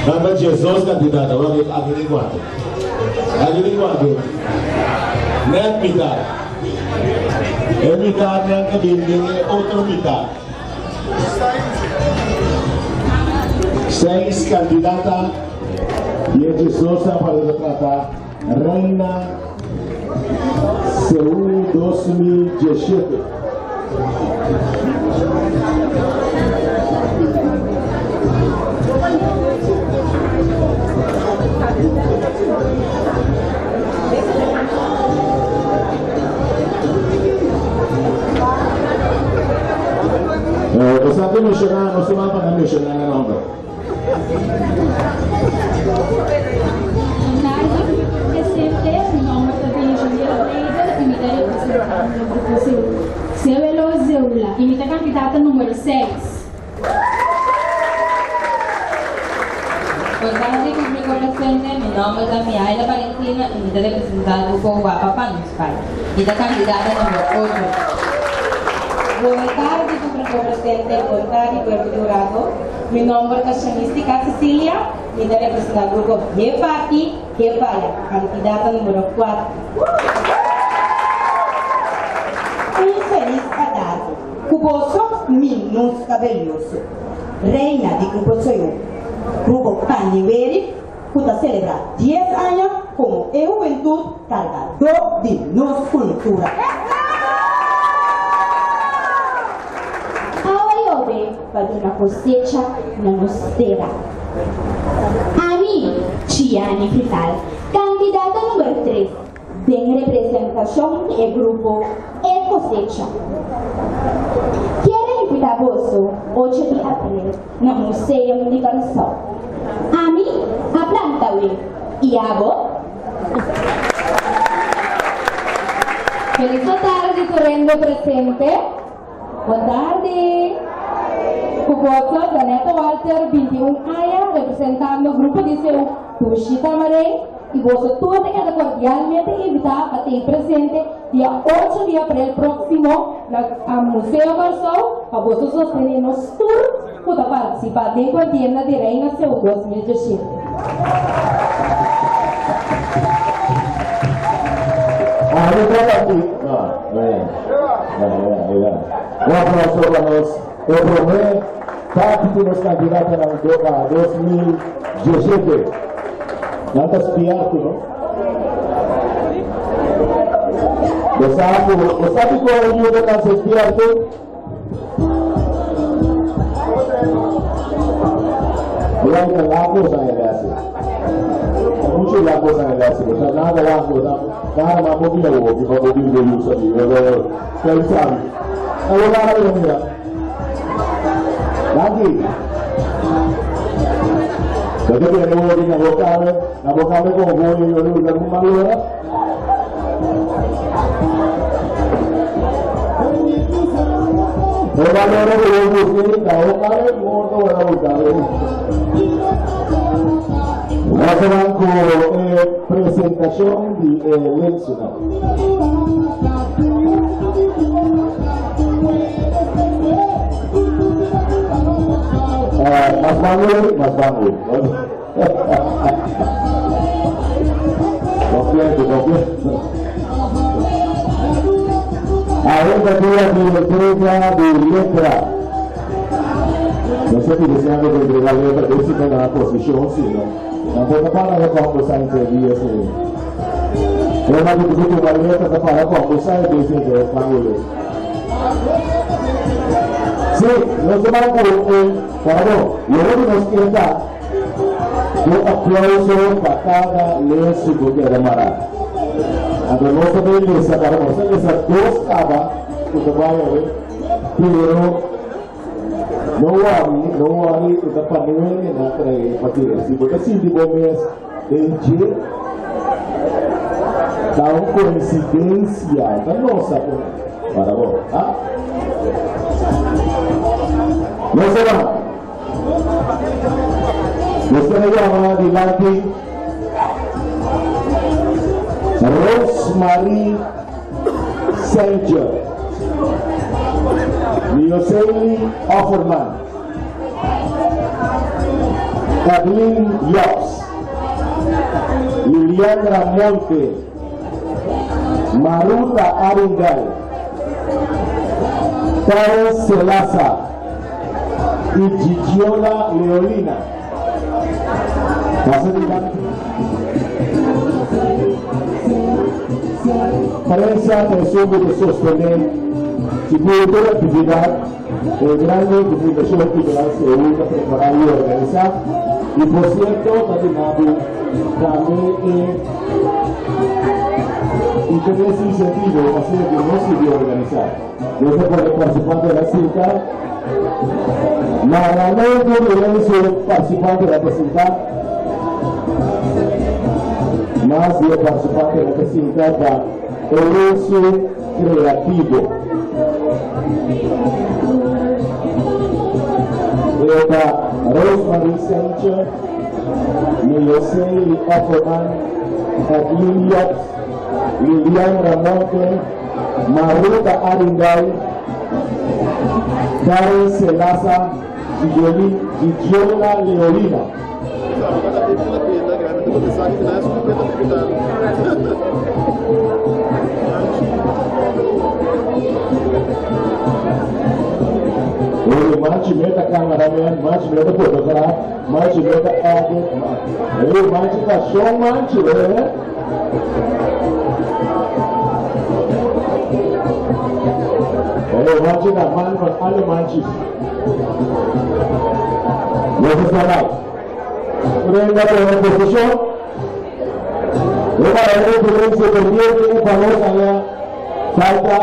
Nan ta 12 kandidato, awor aki aki tin kuantu? Aki tin kuantu? Nèt mitat. E mitatnan ta bin den e otro mitat. Seis kandidata di e 12 nan pa lo ta trata Reina Seú 2017. Esaki menshoná, nos ta ban pa nan menshoná nan nòmber. Tardi, presente. Mi nomber ta Benjamira Breider y mi ta representando Grupo Cewelo Zeula y mi ta candidata numero 6. Bon tardi publico presente, mi nomber ta Mihaila Valentina y mi ta representa Grupo Guapa Pa Nos Bai. Mi ta candidata numero 8. Bon tardi publico presente, bon tardi cuerpo di hurado. Mi nomber ta Shanistica Cecilia, mi ta representa Grupo Hefaki Hefaya, candidata numero 4. Un feliz atardi. Ku boso mi no ta belioso. Reina di Grupo Soyou, Grupo Paniweri ku ta selebrá dies aña komo e hubentut kargadó di nos kultura. Awa yobe pa duna kosecha na nos tera. Ami, Chiani Vital, kandidato number tres Den representashon di e grupo E Kosecha kier a invitá boso ocho di april na Museum di Kòrsou. Ami a planta we, i abo? Feliz tardi turendo presente. Bon tardi. Ku boso Janetta Walter, 21 aña, representando Grupo di Seu Dushi Tamarey i boso tur ta keda kordialmente invitá pa tei presente dia 8 di aprel próksimo na Museo Kòrsou pa boso sostené nos tur ku ta partisipá den kontienda di Reina Seu 2017. Ami ta parti. No, no. Un aplauso pa nos e promé parti di nos kandidatonan pa 2017. Nan ta spierto, no? Bo sa ku, bo sa dikon e yuda nan ser spierto? Blanca lago sa enlace. Mucho lago sa enlace. Bo sa nada lago na nada ma bo mira wo bi bo bi bo yusa bi. Kaya sabi. Ay wala ka rin mira. Danki. Bakit tiene wo bi na bo kame, na bo kame ko bo yo yo yo malora. E valore ku bo busca ta o kare morto wala busca. Nos ta ban ku e presentashon di e lensunan. Mas bangu, mas bangu. Completo, completo. Awe ta dia di entrega di letra. Nos ta pidi esnan ku ta entrega letra den si ta na posishon, si no, nan por ta para na kombersá entre dia si. Ora ku bo tuma letra ta para kombersá e bes entre esnan ku letra. Si, nos ta bai ku e, pardon, loke ku nos kier ta un aplauso pa kada lensu ku keda mará. Anto nos ta bai lesa, pardon, nos ta lesa dos kaba ku ta bai awe. Pero no worry, no worry, e ta pa nuebe nan trae pa tira. Si bo ta sinti bo mes den dje, ta un coincidencia, ta nos a pone para bo, ha? Nos a ban. Nos ta yama dilanti Rosemarie Sanger, Mioseli Offerman, Kathleen Jobs, Liliandra Monte, Maruta Aringal, Karen Selasa y Gigiola Leolina. Pasa dilanti. Prensa ta esun ku ta sostené sigur tur aktividat e grandi ku Fundashon Cultural Seú ta prepará i organisá. I por sierto ta duna bo tambe e interes i insentivo pa asina ku nos sigui organisá. Nos ta pone partisipantenan sinta. Maramentu di lensu partisipantenan ta sinta. Mas di e partisipantenan ta sinta pa e lensu kreativo. E ta Rosemarie Sanchez, Mioseli Offerman, Edlin Jobs, Lilian Ramonte, Maruta Aringal, Karen Selasa Gigiola Leolina. Oye, Manchi meta cameraman, Manchi meta fotograaf, Manchi meta edit. Oye, Manchi ta show Manchi, eh? Oye, Manchi ta man van alle Manchis. Nos está right. Venga con la posición. Luego la referencia pendiente para nos allá. Falta.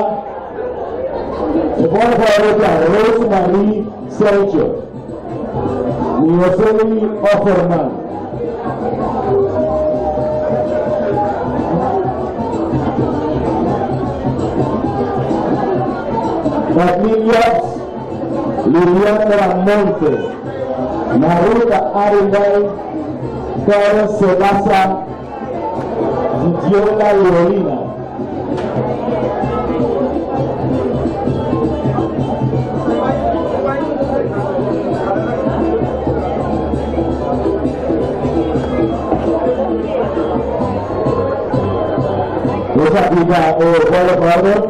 Se pone para la Rosemarie Sanchez. Mioseli Offerman. Kathleen Jobs, Liliana Monte, Maruta Arendal, Karen Sebasa, Gigiola Leolina. Esaki ta e Bola Order.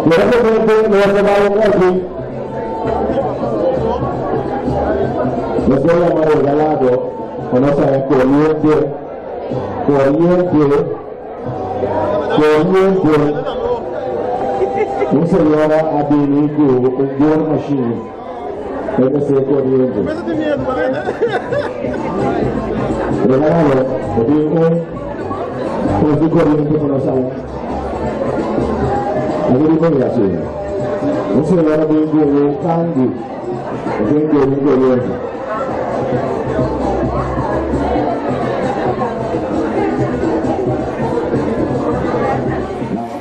De repente nos a bai un aki. Nos a yama regalado pa nos haña koriente, koriente, koriente. Un señora a bini ku un boormachine. E mester koriente. Preparado, bo tin un kos di koriente ku nos a Aki di mira si. Un señora bin ku un kangu. E tin koriente koriente.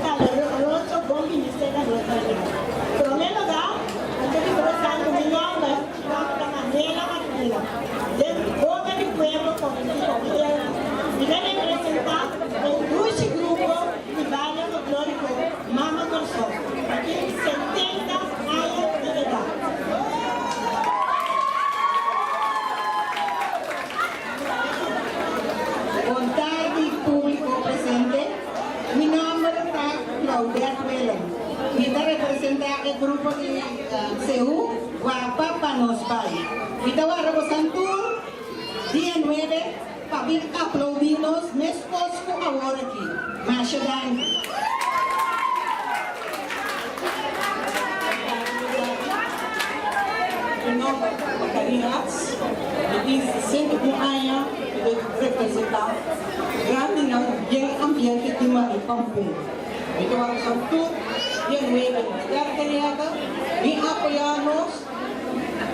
Caluroso bon bini serka nos Maria. Prome lugar, anto di Rosan ku mi nomber tabata Manuela Martina. Den boka di pueblo konosí komo Elma. Mi ta representá un dushi grupo di baile folklóriko Mama Kòrsou ku tin 70 aña di edat. Bon tardi públiko presente. Mi nòmber ta Claudette Willem. Mi ta representá e grupo di CU Guapa pa Nos Bai. Mi ta warda bosan tur dia nuebe pa bin aplaudí nos meskos ku awor aki. Masha danki. Mi nòmber ta Karina Ats. Mi tin 61 aña. Mi ta representá grandinan den ambiente di Marie Pampun. Mi ta wak nan tur dia nuebe na Sterkenieta. Bin apoyá nos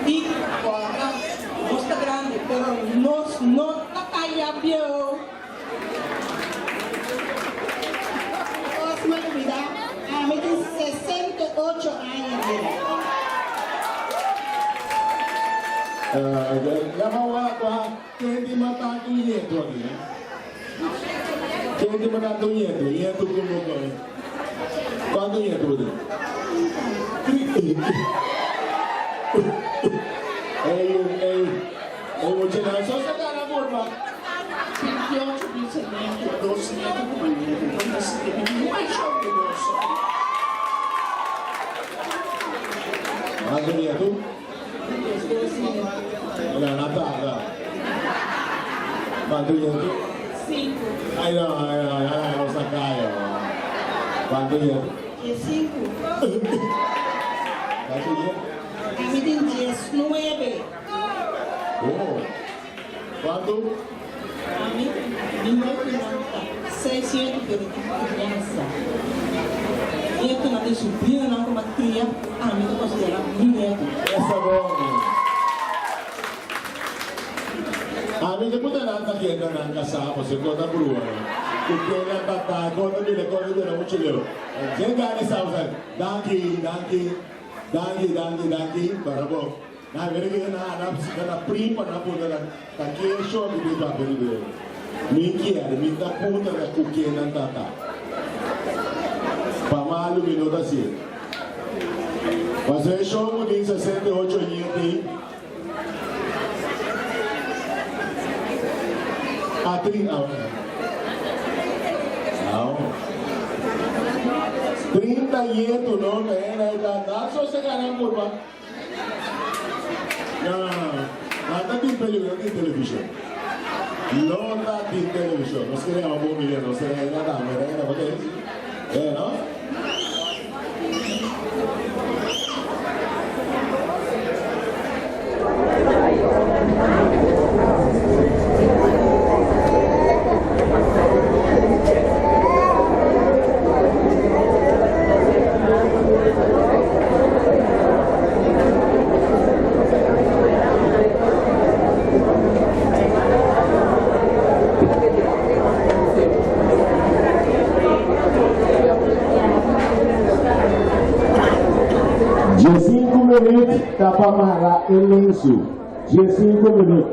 i kòrda, nos ta grandi pero nos no ta kaya bieu. Kos mi a lubidá, ami tin 68 aña di edat. Yama wak Ken di mata tu nietu aki eh? Ken di mata tu nietu? Nietu ku bo kome. Kuantu nietu bo tin? Ey, ey, ey muchanan so sa gana kurpa. 28 bisnietu, dos nietu ku mi nietu. Bo ta sinti mi masha orguyoso. Kuantu nietu? La na tarda. Cuanto nieto? Cinco. Ay no, ay no, ay no, nos a caya. Cuanto nieto? Diescinco. Cuanto nieto? Ami tin diesnuebe. Oh. Cuanto? Ami, mi nietunan ta seis nietu pero tin criansa. Nietunan tin subrinonan ku mi a cria, ami ta considera mi nietu. Esta bon. Ami ta punta nan ta kenda nan casá pasobra con ta brua nan. Cu ken nan ta ta, con ta bira, con ta bira mucho leu. Dje gani sa bo sa, danki, danki, danki, danki, danki, para bo. Nan mira ke nan a nan na prima nan puntra nan ta ke show mi tin papia riba e. Mi kier mi ta puntra nan ku ke nan ta ta. Pa malu mi no ta hacié. Pasobra e show ku tin 68 aña tin a tri a 30 yetu no ta hende ta nan sosega nan kurpa. No, no, no, no. Nan ta tin pelikula, tin televishon. No ta tin televishon. Nos kere yama bon bini, nos reina tambe, reina bo ta ey? Eh, no? Diesinku minüt ta pa mara e lensu. Diesinku minüt.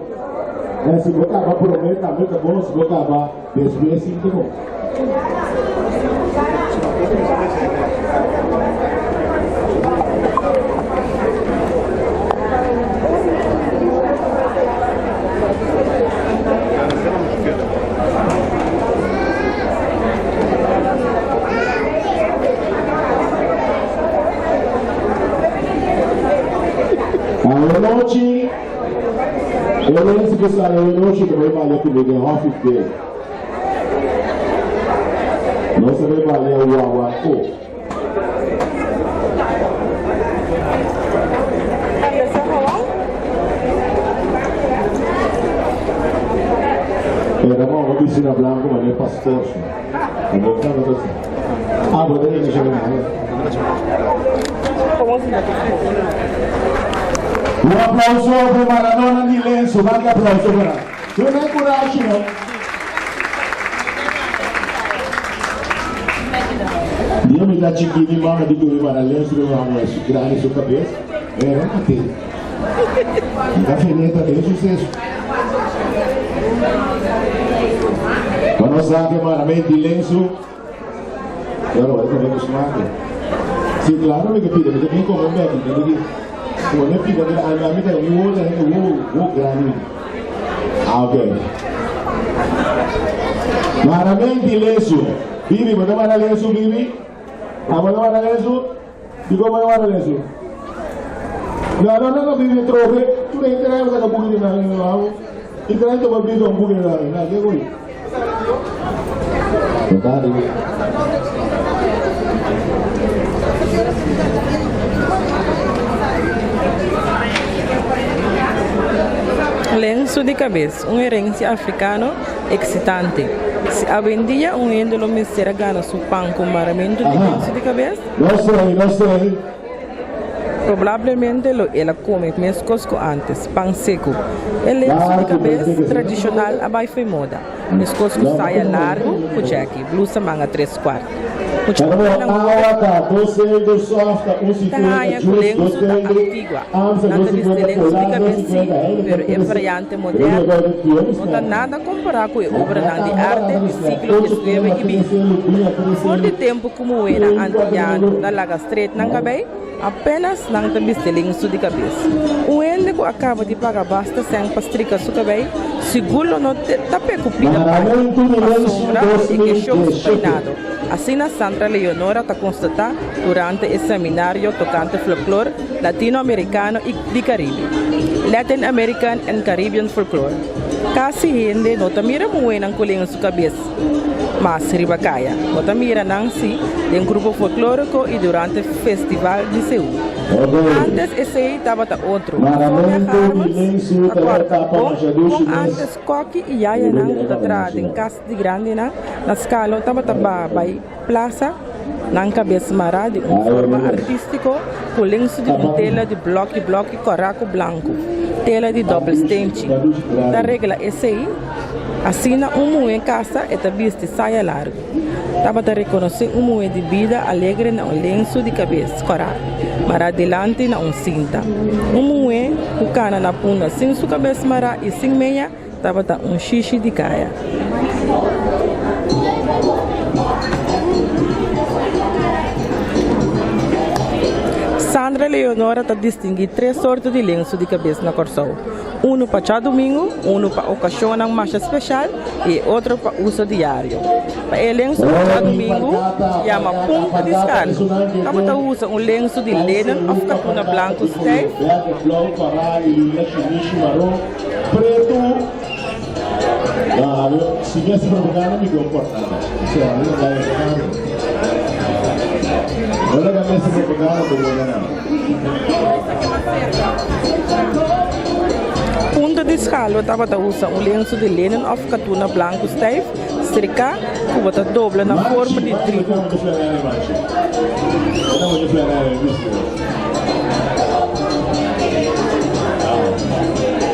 En si bo kaba promé tambe ta bon, si bo kaba despues sin ta bon. Anochi, e lens ku sali anochi ta bai balia ku mi den hòfi te. Nos ta bai balia wawanko. bisti na blanco manera pastor so. Abo ta no ta. Ah, bo ta yega shaka na. Un aplauso pa Maradona di Lenso. Ban aplauso pa nan. Duna curashi no. Dia mi ta chikí mi mama di ku mi mara lensu mi mama su grandi su kabes era mate. Mi ta feneta den suseso. Pa nos sa ke mara menti lensu. Claro, bai come ku smaak. Si, claro mi ke pida, mi ta bin come bek, mi ta di pone pida mi ami ami ta mi wo ta hende wo wo grandi. Ah, ok. Maramenti lensu. Bibi, bo ta mara lensu, Bibi? Ah, bo ta mara lensu? Dikon bo ta mara lensu? No, no, no, no, Bibi, trobe. Tur hende ta saka buki di nan, no. I trae toma Bibi un buki di nan. Na, ke koi? Lensu di kabes, un herensia afrikano eksitante. Si awendia un hende lo mester a gana su pan ku maramentu di lensu di kabes, Probablemente lo el a come mescos cu antes, pan seco. E lensu di cabes tradicional a bai fo'i moda, mescos cu saya largo cu jackie, blusa manga tres cuart. Mucha hobennan hoben ta haña cu lensu ta antigua. Nan ta bisti lensu di cabes sí, pero e variante moderno no ta nada compará cu e obranan di arte di siglo diesnuebe i binti. For di tempu ku muhénan antiano ta laga stret nan kabei, apénas nan ta bisti lensu di kabes. Un hende ku a kaba di paga basta sèn pa strika su kabei, sigur lo no ta p'e ku pida paña, pasobra lo e ke show su peinado. Asina Sandra Leonora ta konstatá durante e seminario tokante folklor latinoamerikano i di Karibe, Latin American and Caribbean Folklore. Kasi hende no ta mira muhénan ku lensu kabes. Mas riba kaya, bo ta mira nan si den grupo folklóriko i durante festival di Seú. Ántes esei tabata otro. Sonia Harmens ta kòrda bon kon ántes kòki i yayanan ku ta traha den kas di grandinan na Skalo tabata baha bai plasa, nan kabes mará di un forma artístiko ku lensu di un tela di blòki blòki kòrá ku blanku, tela di dòbel stenchi. Ta regla esei. Asina un muhé kasa e ta bisti saya largu. Tabata rekonosé un muhé di bida alegre na un lensu di kabes kòrá, mará dilanti na un sinta. Un muhé ku kana na punda sin su kabes mará i sin meña tabata un shishi di kaya. Sandra Leonora ta distinguí tres sorto di lensu di kabes na Kòrsou. Unu pa djadumingu, unu pa okashonnan masha speshal i e otro pa uso diario. Pa e lensu pa djadumingu yama punta di skarlo. Tabata usa un lensu di lenen òf katuna blanku stijf. Punta di skalo tabata usa un lensu di lenen òf katuna blanku stijf, striká, ku bo ta dobla na forma di driehoek.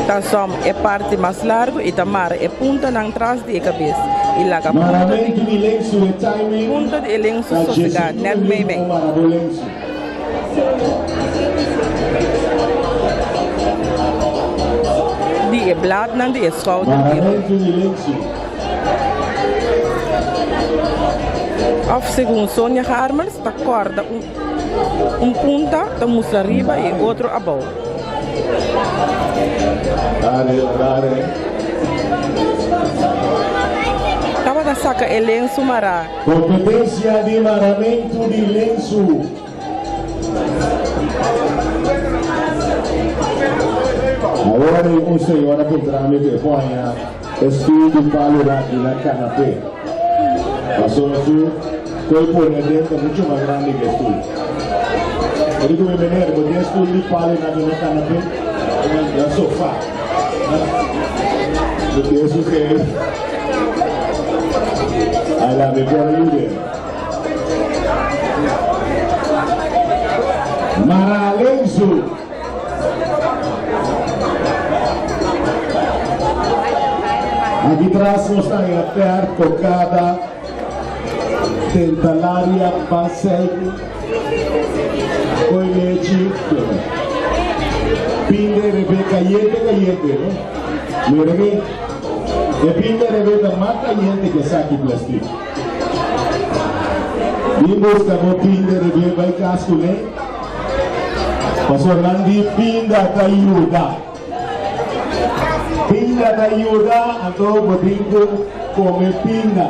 Ta sòm e parti mas largu i ta mara e puntanan tras di e kabes i laga punta di e lensu sosegá nèt meimei. Di e bladnan di e schouder di e Of segun Sonia Harmers ta corda un punta ta mustra riba y otro abou. Tabata saca e lensu mará. Kompetensia di maramentu di lensu. Awor ei un señor a puntra mi ku e por haña e stul di palu aki na kanapé. Pasobra su koi pone aden ta muchu mas grandi ku e stul. E di ku mi, Meneer, bo tin e stul di palu aki na kanapé? Na sofá. Bo tin e. Ala, mi por ayude. Mara Lensu. Aki tras nos ta haña pèrt Kokada, Tentalaria, Pasei, Koi Lechi, Pinde Rebe kayente kayente no. Mira aki, e pinde rebe ta mas kayente ke saki plastic. Bin buska bo pinde rebe bai kas kuné. Pasobra nan di pinda ta yuda. Pinda ta yuda, anto bo tin ku kome pinda.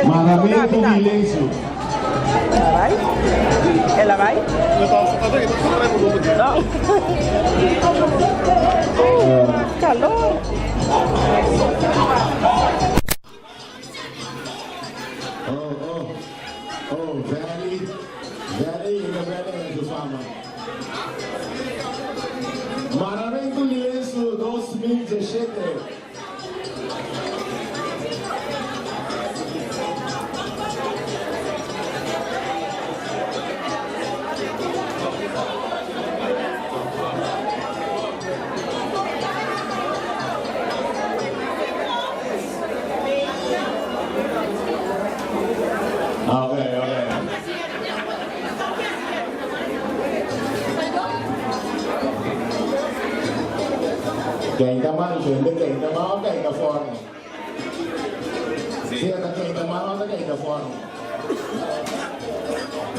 Mandamentu di Lensu. Oh, oh, oh, very, very, very, su fama. Maramentu di Lensu 2017. Ok, ok. Keinta man, hende keinta man of keinta forno? Si e ta keinta man of ta keinta forno?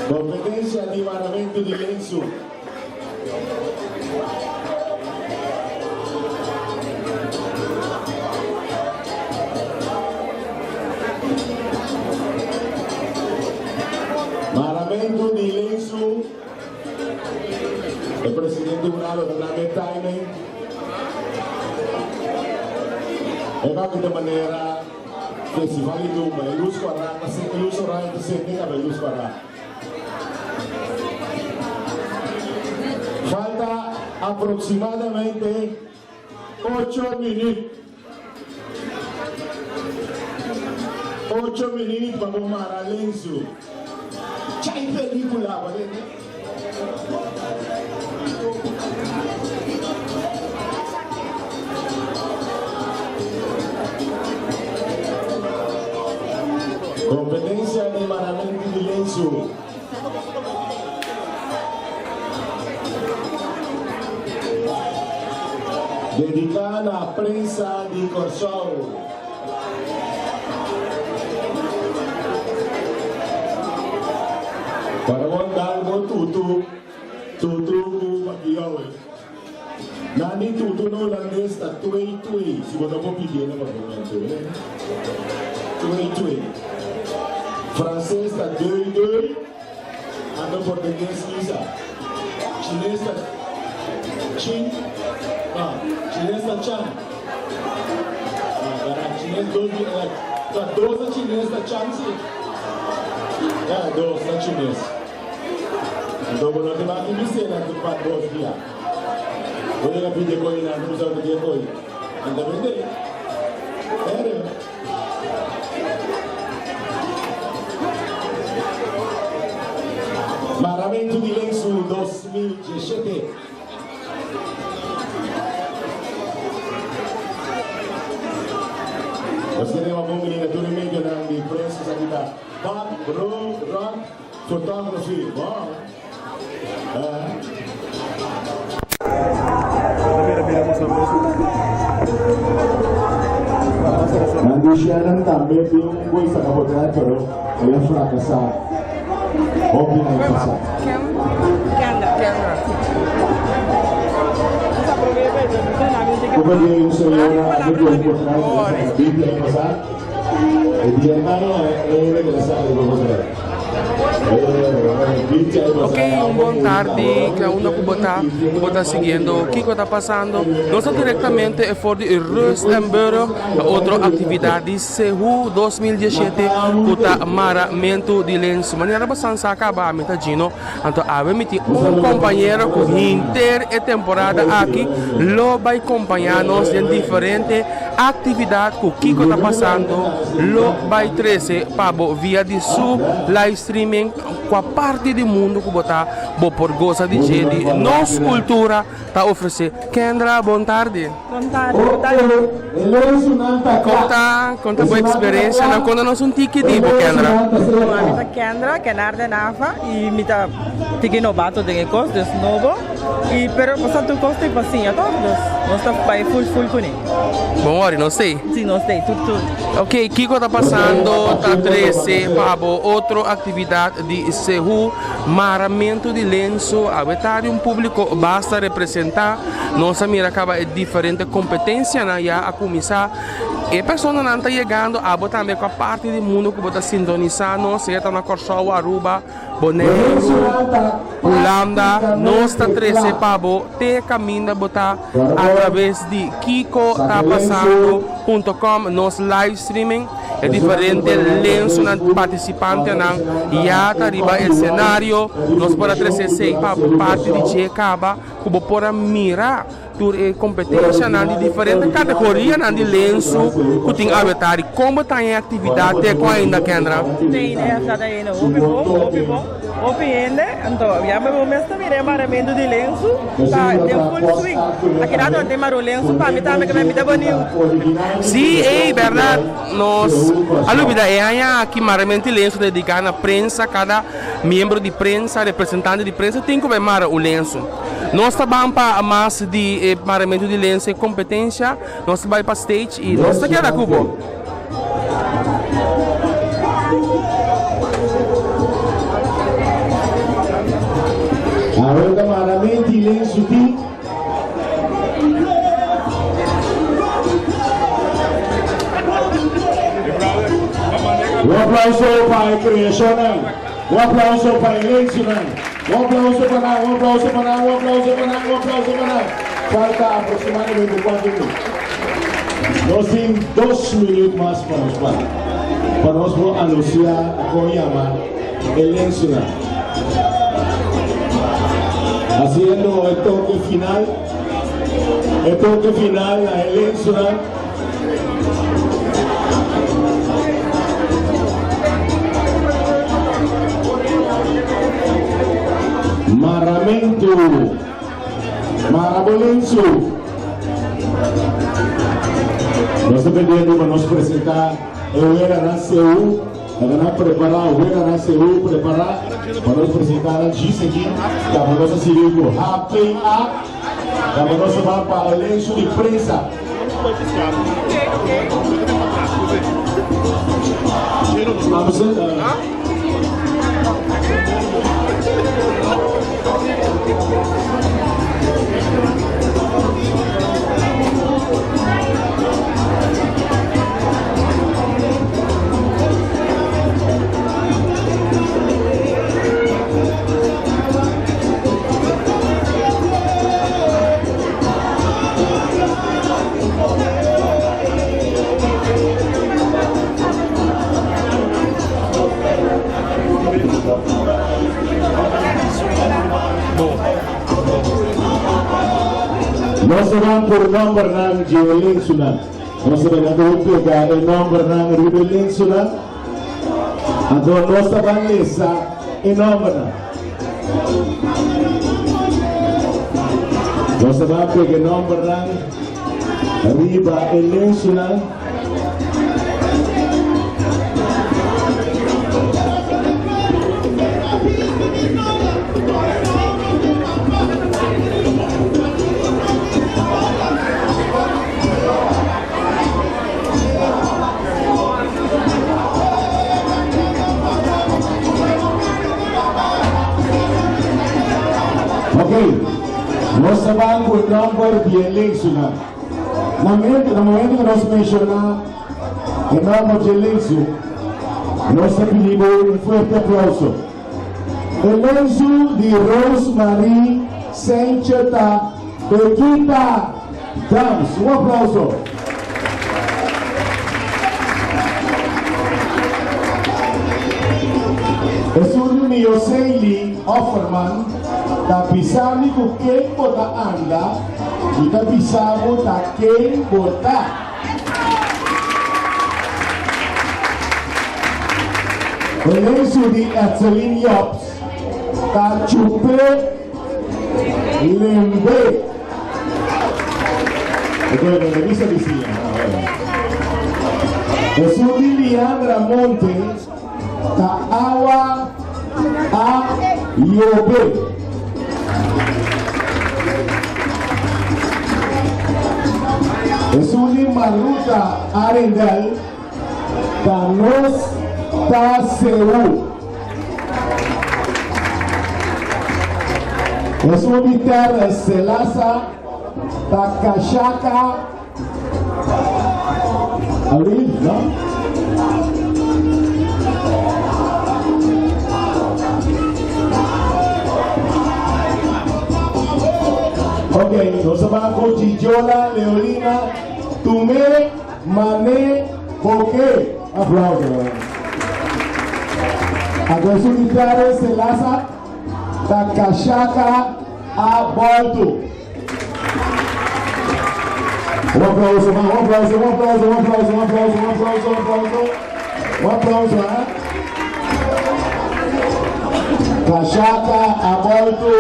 Competencia di maramentu di lensu. Maramentu di lensu. E presidente Uralo ta dame timing. E baki ta manera festival di tumba. E luz kora ta e luz oranje ta sende kaba e luz kora. Falta aproximadamente ocho minuut. Ocho minuut pa bo mara lensu. Chai pelicula bo tende. Competencia di maramento di lensu. Dediká na prensa di Kòrsou. Para bo dal bo tutu, tutu ku Pakiyowe. Nan di tutu na Hulandes ta twee twee, si bo ta por pidié na papiamentu, eh. Twee twee. Franses ta deu deu, anto portugues kisa. Chines ta chin, no, chines ta chan. Ah, gara, chines dos di, eh, ta dos na chines ta chan si. Eh, dos na chines. Anto bo no tin mas di bis'é nan tin pa dos dia. Bo yega pidi e ko'i nan, bo sa pidi e ko'i. Nan ta bend'é. Serio. Maramentu di Lensu 2017. Nos tenemos bon bini na tur e medionan di prensa esaki ta Bak, Ro, Rock. Photography, bon. Nan di Shannon tambe tin un boy saca potret pero el a fracasa hopi aña pasa. Poco dia un señora a mete un potret el a saca binti aña pasa. E dia hermano e hende que la saca di potret. Ok, un bon tardi, ke unda ku bo ta, ku bo ta siguiendo kiko ta pasando. Nos ta direktamente e for di Rustenburg, pa otro aktividat di Sehu 2017 ku ta maramentu di lensu. Manera bo san sa kaba ami ta Gino, anto awe mi tin un kompañero ku hinter e temporada aki lo bai kompañá nos den diferente aktividat ku kiko ta pasando lo bai trese pa bo via di su live streaming kua parti di mundu ku bo ta bo por gosa di dje di nos kultura ta ofresé. Kendra bon tardi. Bon tardi, bon tardi. Kon ta kon ta bo eksperensianan? Konta nos un tiki di bo Kendra. Bon ami ta Kendra Kenar de Nava i mi ta tiki nobato den e kos dus nobo i pero pasobra tur kos ta e pa siña tòg dus nos ta bai ful ful kuné. Bon wòri nos tei. Si nos tei tur tur. Ok kiko ta pasando ta trese pa bo otro aktividat di Sehu maramentu di lensu awe ta di un publiko basta representa nos a mira kaba e diferente kompetensianan ya a kuminsá e personanan ta yegando abo tambe kua parti di mundu ku bo ta sintonisá nos sea ta na Kòrsou Aruba Boneiru Hulanda nos ta trese pa bo te kaminda bo ta atraves di Kiko Ta Pasando punto com nos live streaming e diferente lensunan partisipantenan ya ta riba esenario nos por a trese esei pa bo parti di dje kaba ku bo por a mira tur e kompetensianan di diferente kategorianan di lensu ku tin awetari. Kon bo ta e aktividat te ku ainda, Kendra? Sí, e aktividat ainda hopi bon, hopi bon, hopi hende. Anto ya bo mes ta mira e maramentu di lensu ta den full swing. Aki rato nan tin mara un lensu pa mi tambe ke mi ta boniu. Sí, ey, bèrdat. Nos a lubida e aña aki maramentu di lensu ta dediká na prensa. Kada miembro di prensa, representante di prensa tin ku bai mara un lensu. Nos ta ban pa mas di e maramentu di lensu e kompetensia, nos ta bai pa stage i nos ta keda ku bo. Awor ta maramentu di lensu tin. Un aplauso pa e kreashonnan. Un aplauso pa e lensunan. Un aplauso pa nan, un aplauso pa nan, un aplauso pa nan, un aplauso pa nan. Falta aproximadamente cuanto minuut? Nos tin dos minuut mas pa nos para. Pa nos por anuncia con yama e lensunan. Haciendo e toque final, e toque final na e lensunan. Maramentu, Marabolensu. Nos ta pendiente pa nos presenta e wega na CU. Laga nan prepara, wega na CU prepara pa nos presenta nan djis aki. Kaba nos a sigui ku HPA. Kaba nos a ban pa e lensu di prensa. Nos ta ban por nombernan dje e lensunan. Nos ta bega tur pega e nombernan riba e lensunan. Anto nos ta ban lesa e nombernan. Nos ta ban pega e nombernan riba e lensunan. Ok, nos ta ban ku e nòmber di e lensunan. Na momento, na momento ku nos menshoná e nòmber di e lensu, Nos ta pidi bo un fuerte aplauso. E lensu di Rose Marie Sentje ta Bekita Dams. Un aplauso. Esun di Miosely Offerman ta bisa mi ku ken bo ta anda, mi ta bisa bo ta ken bo ta. E lensu di Etseline Jobs ta chup'é lembe. Oké, no ta bisa bisiña. Esun di Liandra Monte ta awa a yobe. Esun di Maruta Arendel ta nos ta seú. Esun di Terrence Selasa ta Kashaka Abril, no? Ok, nos a ban ku Gigiola, Leolina, Tumé, Mané, Boké. Aplauso. Agora su guitarra se laza, ta cachaca a bordo. Un aplauso, man, un aplauso, un aplauso, un aplauso, un aplauso, un aplauso, un aplauso. Un aplauso, hè. Kashaka a bolto,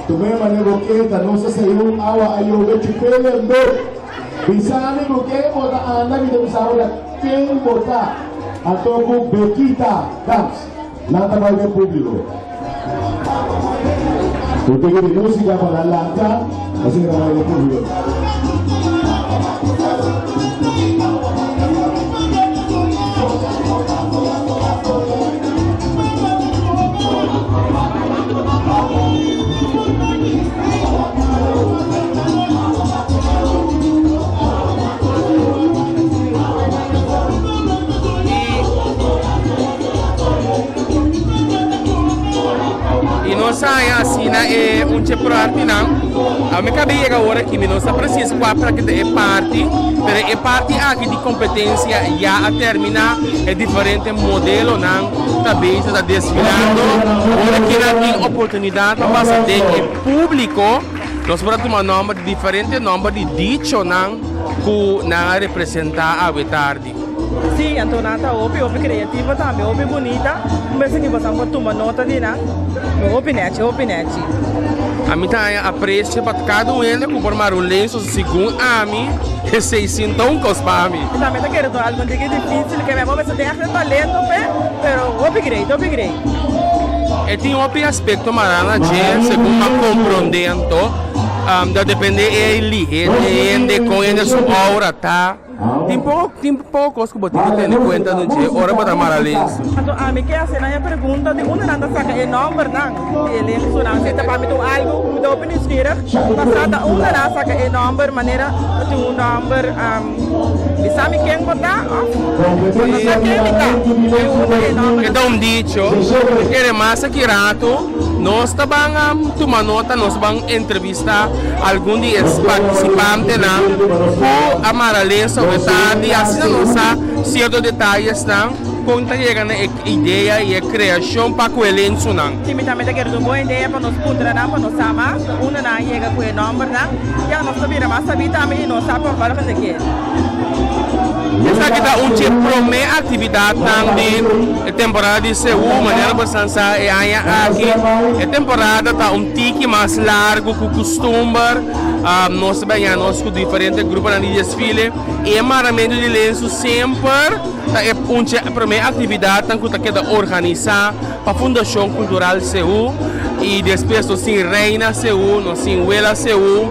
tumé mane boketa, nos a seiu awa a yobe chupele mbe. Bisami ku ken bo ta anda, mi ta bisa bo ta ken bo ta. Anto ku Bekita Dams. Nan ta bai den públiko. Bo tin di músika pa nan lanta, asina ta bai den públiko. Y nos haya asina e un che partinan. A mi cabe yega ora aki, mi no sa precies cua pra ta e parti, pero e parti aki di competencia ya a termina, e diferente modelonan ta bezig ta desfilando. Ora ki nan tin oportunidad pa pasa den e publico, nos por a tuma nomber di diferente nomber di dichonan cu nan a representa awe tardi. Sí, anto nan ta hopi, hopi creativo tambe, hopi bunita. Un bes aki bosan por tuma nota di nan. Hopi nechi, hopi nechi. Ami ta haña aprecio pa cada un hende cu por mara un lenso segun ami, esey sin ta un cos pa ami. Mi tambe ta kere ta algun diki dificil, ke mi a mester tin echt e talento p'e, pero hopi great, hopi great. E tin hopi aspecto mara na dje, segun mi a comprende anto, ta depende e lihe di e hende, con hende su aura ta. Tin poko tin poko kos ku bo tin ku tene kuenta no dje ora bo ta mara lensu. Anto ami ke hasi nan e pregunta di unda nan ta saka e nòmbernan di e lensunan. Si ta pa mi ta un algu ku mi ta hopi nusgirig pa sa ta unda nan a saka e nòmber manera ta tin un nòmber bisa mi ken bo ta òf bo no sa ken mi ta di unda e nòmbernan. E ta un dicho ku kere mas aki ratu nos ta ban tuma nota nos ban entrevista. Ta algun di e partisipantenan ku a mara lensa oe tardi, asina nos sa sierto detayesnan kon ta yega na e idea i e kreashon pa ku e lensunan. Si mi tambe ta kere ta un bon idea pa nos puntra nan pa nos sa mas unda nan a yega ku e nòmbernan, ya nos ta bira mas sabí tambe i nos sa pa volgende keer. Esaki ta un dje promé aktividatnan di e temporada di Seú. Manera bo san sa e aña aki e temporada ta un tiki mas largu ku kustumber. Nos ta baña nos ku diferente gruponan di desfile i e maramentu di lensu semper ta e un dje promé aktividatnan ku ta keda organisá pa Fundashon Kultural Seú i despues nos tin Reina Seú, nos tin Wela Seú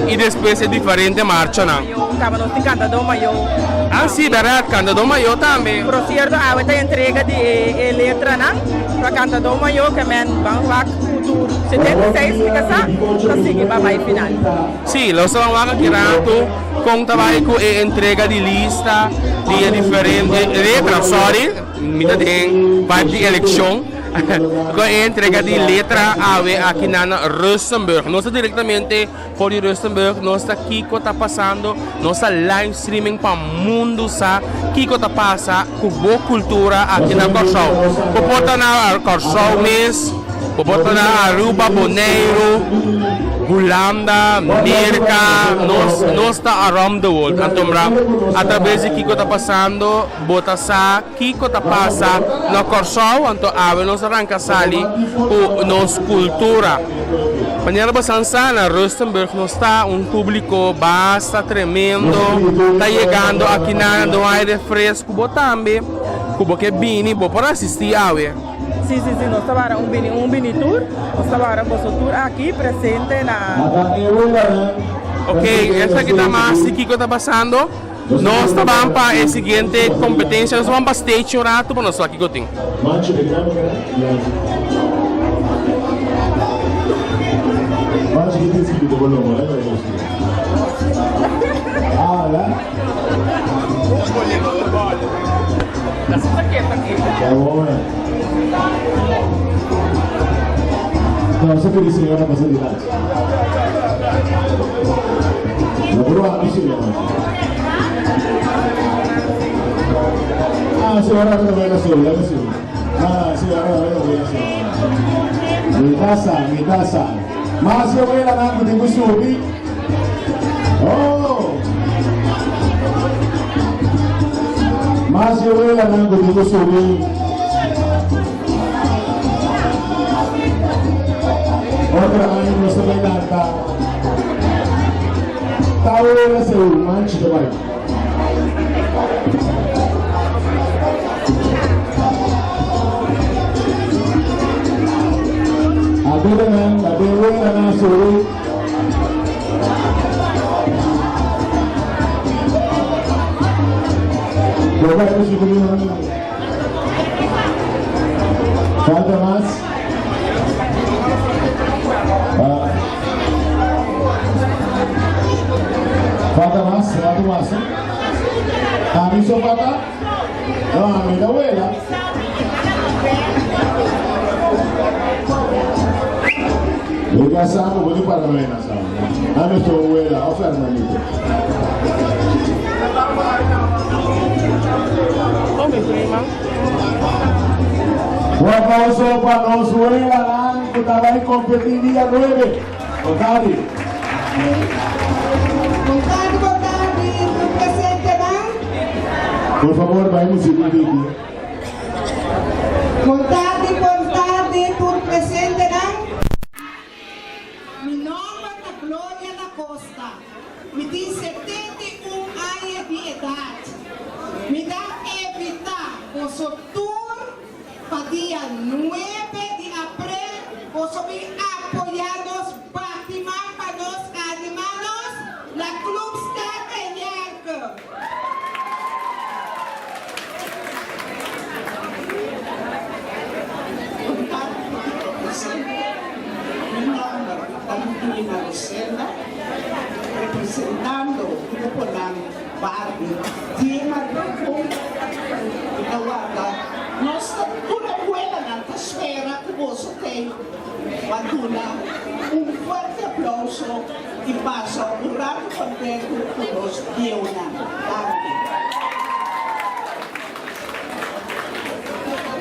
i despues e diferente marchanan. Kaba nos tin Kantadó Mayó. Ah si, bèrdat, Kantadó Mayó tambe. Por sierto awe ta entrega di e letranan pa Kantadó Mayó ke men ban wak ku tur 76 mi ka sa ta sigui pa bai final. Si, los ta ban wak aki ratu kon ta bai ku e entrega di lista di e diferente letra, sorry. Mi ta den vibe di elekshon. Ku e entrega di letra awe aki na Rustenburg. Nos ta direktamente for di Rustenburg. Nos ta kiko ta pasando. Nos ta live streaming pa mundu sa kiko ta pasa ku bo kultura aki na Kòrsou. Bo por ta na Kòrsou mes, bo por ta na Aruba, Boneiru, Hulanda, Merka. Nos nos ta around the world. Antombra atraves di kiko ta pasando bo ta sa kiko ta pasa na Kòrsou. Anto awe nos a ranka sali ku nos kultura. Manera bosan sa na Rustenburg nos ta un publico basta tremendo ta yegando akinan den un aire fresco bo tambe cu bo ke bini bo por asisti awe. Si si si nos ta wara un bini un bini tur nos ta wara boso tur aki presente na. Ok esaki ta mas di kico ta pasando nos ta ban pa e siguiente competencia nos ta ban pa stage un rato pa nos wak kico tin. Un aplauso pa nos welanan ku ta bai kompetí dia nuebe. Bon tardi. Bon tardi, bon tardi, tur presentenan. Por favor, bai musik un tiki. Bon tardi, bon tardi, tur presentenan. Mi nomber ta Gloria da Costa. Mi tin 71 aña di edat. Mi ta invitá boso tur pa dia nuebe di aprel boso bin apoyá nos bati man pa nos animá nos na Club Sterke Yerke. Mi nomber ta Ludwina Rosenda, representando gruponan Barbie di Maricon. Mi ta warda nos ta tur abuelanan ta spera ku boso tei pa duna un fuerte aplauso i pasa un ratu kontentu ku nos bieunan. Danki.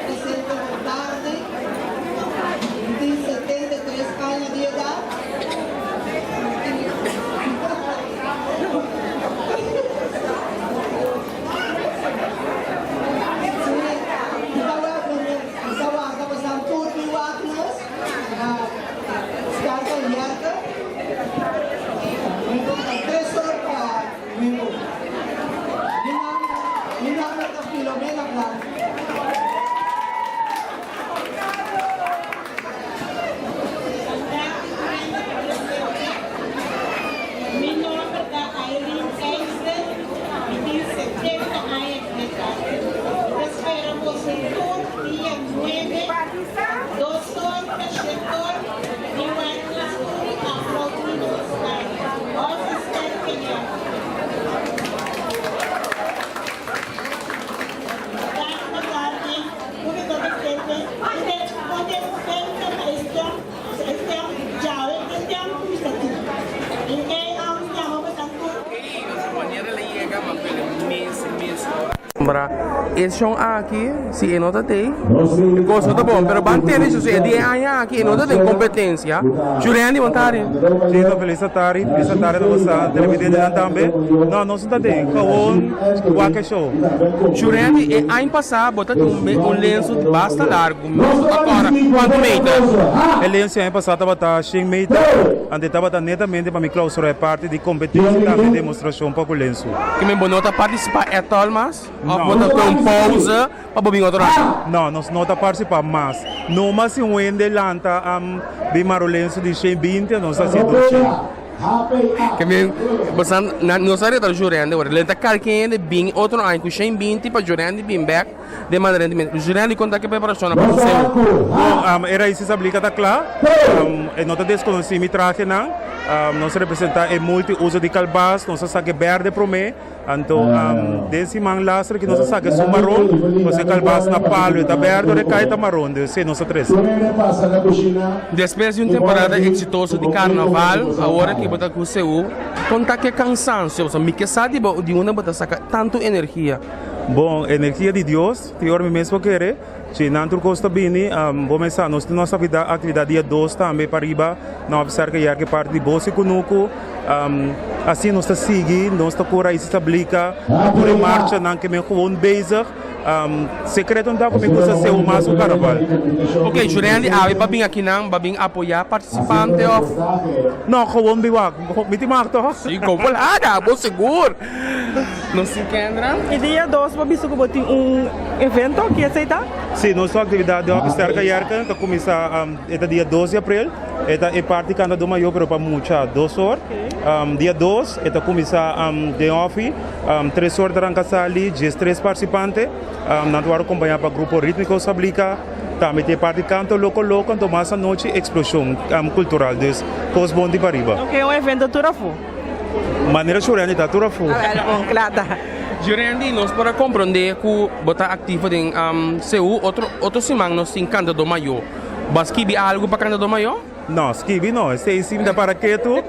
Presente bon tardi. Mi tin 73 aña di edat. Sí, mi ta wak, mi ta warda pasan tur mi wak nos na Scarpa Yerke. Mi ta tres or pa mi. E shon aki, si e no ta tei, e kos no ta bon. Pero ban tende su si e di e aña aki e no ta den kompetensia. Jurendi, bon tardi. Chito, felis tardi. Felis tardi na boso televidentenan tambe. No, nos no ta den. Gewoon wak e show. Jurendi, e aña pasá bo ta tin un lensu basta largu. Nos ta kòrda kuantu meter? E lensu aña pasá tabata shen meter. Anto e tabata netamente pa mi klausurá e parti di kompetensia i tambe demostrashon pa ku lensu. Kimen bo no ta partisipá ètòl mas? Òf bo ta tuma un pouze pa bo bin otro aña? No, nos no ta partisipá mas. Numa si un hende lanta bin mara un lensu di 120, nos ta hasié 200. Kimen bosan, nos a reta Jurendi awor. Lenta kalke hende bin otro aña ku 120 pa Jurendi bin bèk den manera di mester. Jurendi konta ke preparashonnan pa hasi? Bon, e Raices Ablica ta kla. E no ta deskonosí mi trahenan. Nos a representá e multi uso di kalbas. Nos a saka e bèrdè promé. Anto den siman laster ki nos a saka esun maron, pasobra e kalbas na palu e ta berde, ora e kai ta maron, dus esei nos a trese. Despues di un temporada eksitoso di karnaval, awor aki bo ta ku Seú, kon ta ke kansansio? Pasobra mi ke sa di bo di unda bo ta saka tantu energia. Bon, energia di Dios, tin ora mi mes por kere. Si nan tur kos ta bini, bo mes sa, nos tin nos aktividat dia dos tambe pariba na Office Serka Yerke parti di Bos i Kunuku. Asina nos ta sigui, nos ta ku Raices ta blika, ta pone marchanan ke men gewoon bezig. Sekreto no ta ku mi gusta seu mas ku karnaval. Ok, Jurendi awe ba bin akinan, ba bin apoyá partisipante òf? No, gewoon bin wak. Mi tin mag toch? Si, kon volada, bo sigur. Nos tin Kendra. E dia dos bo bisa ku bo tin un evento, ki esei ta? Si, nos aktividat di Hopi Sterka Yerken ta kuminsá e ta dia dos di aprel. E ta e parti Kanta Do Mayo pero pa mucha dos or. Dia dos e ta kuminsá den Hofi, tres or ta ranka sali, diestres partisipante. Nan ta wòrdu akompañá pa Grupo Ritmiko Sablika. Tambe tin e parti Kanto Loko Loko anto mas anochi Eksploshon Kultural. Dus kos bon di pariba. Oke, un evento tur afó. Manera Shurendi ta tur afó. Awel bon, kla ta. Shurendi, nos por a komprondé ku bo ta aktivo den CU. Otro otro siman nos tin Kantadó Mayó. Bo a skibi algu pa Kantadó Mayó? No, skibi no. Esei si mi ta para ketu.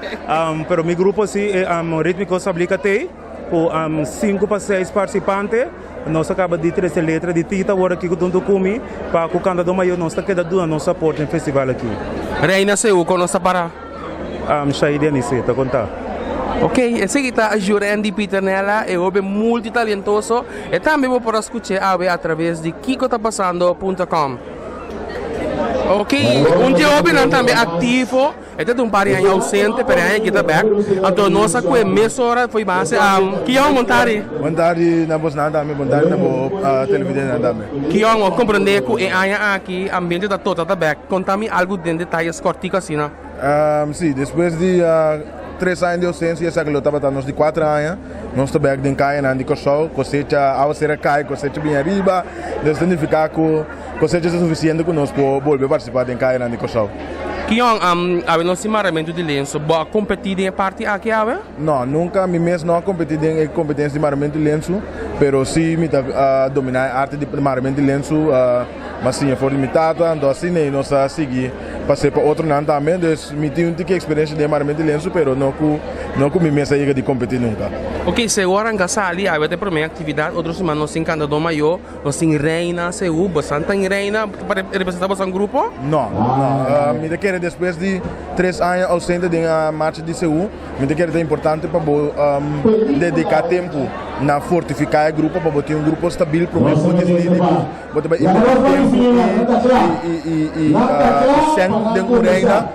Pero mi grupo si, e Ritmiko Sablika t'ei, ku sinku pa seis partisipante. Nos a kaba di trese letra di Tita awor aki ku Tuntu Kumi pa ku Kantadó Mayó nos ta keda duna nos aporte den festival aki. Reina CU, kon nos ta para? Shai Denise ta konta. Ok, esaki ta Jurendi Pieternella, e hoben multitalentoso. E tambe bo por a skuch'é awe atraves di kikotapasando punto com. Ok, un di e hobennan tambe aktivo, e ta un par di aña ausente, pero e aña aki ta bèk. Anto nos a kue mesora fo'i base. Kion, bon tardi. Bon tardi na bosnan tambe, bon tardi na bo televidentenan tambe. Kion, bo komprendé ku e aña aki ambiente ta tota ta bèk. Konta mi algu den detayes kòrtiku asina. Sí, despues di tres aña di ousensia, esaki lo tabata nos di kuater aña, nos ta bèk den kayanan di Kòrsou, kosecha awaser a kai, kosecha bini ariba, entonces ta nifiká ku kosecha ta sufisiente ku nos por bolbe partisipá den kayanan di Kòrsou. Kion, awe nos tin maramentu di lenso, bo a kompetí den e parti aki awe? No, nunka mi mes no a kompetí den e kompetensia di maramentu di lensu, pero sí mi ta dominá e arte di maramentu di lensu. M'a siña for di mi tata, anto asina ei nos a sigui pas'é pa otronan tambe. Dus mi tin un tiki eksperensia den maramentu di lensu, pero no ku no ku mi mes a yega di kompetí nunka. Ok, Seú a ranka sali, awe ta e promé aktividat, otro siman nos tin kantadó mayó, nos tin reina Seú, bosan ta reina pa representá bosan grupo? No, no. Mi ta kere despues di tres aña ausente den a marcha di Seú, mi ta kere ta importante pa bo dediká tempu na fortifiká e grupo, pa bo tin un grupo stabil promé ku bo disidí di ku Bo ta bai invertí tempu i i i i sèn den un reina.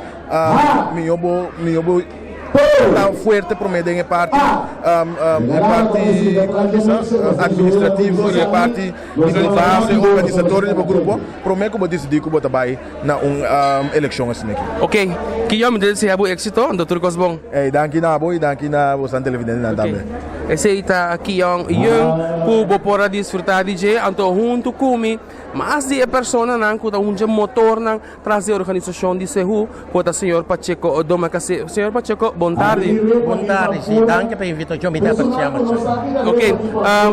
Mihó bo mihó bo ta fuerte promé den e parti e parti komo bisa administrativo i e parti di bo base organisatorio di bo grupo promé ku bo disidí ku bo ta bai na un elekshon asina aki. Ok, Kiyo mi ta desea bo éksito, anto tur kos bon. Ey, danki na bo i danki na bosan televidentenan tambe. Esei ta Kion Yeung ku bo por a disfrutá di dje, anto huntu ku mi mas di e personanan ku ta un dje motornan tras di e organisashon di Sehu, ku ta señor Pacheco Domacassé. Señor Pacheco, bon tardi. Bon tardi, si, danki pa e invitashon, mi ta apresiá masha. Ok,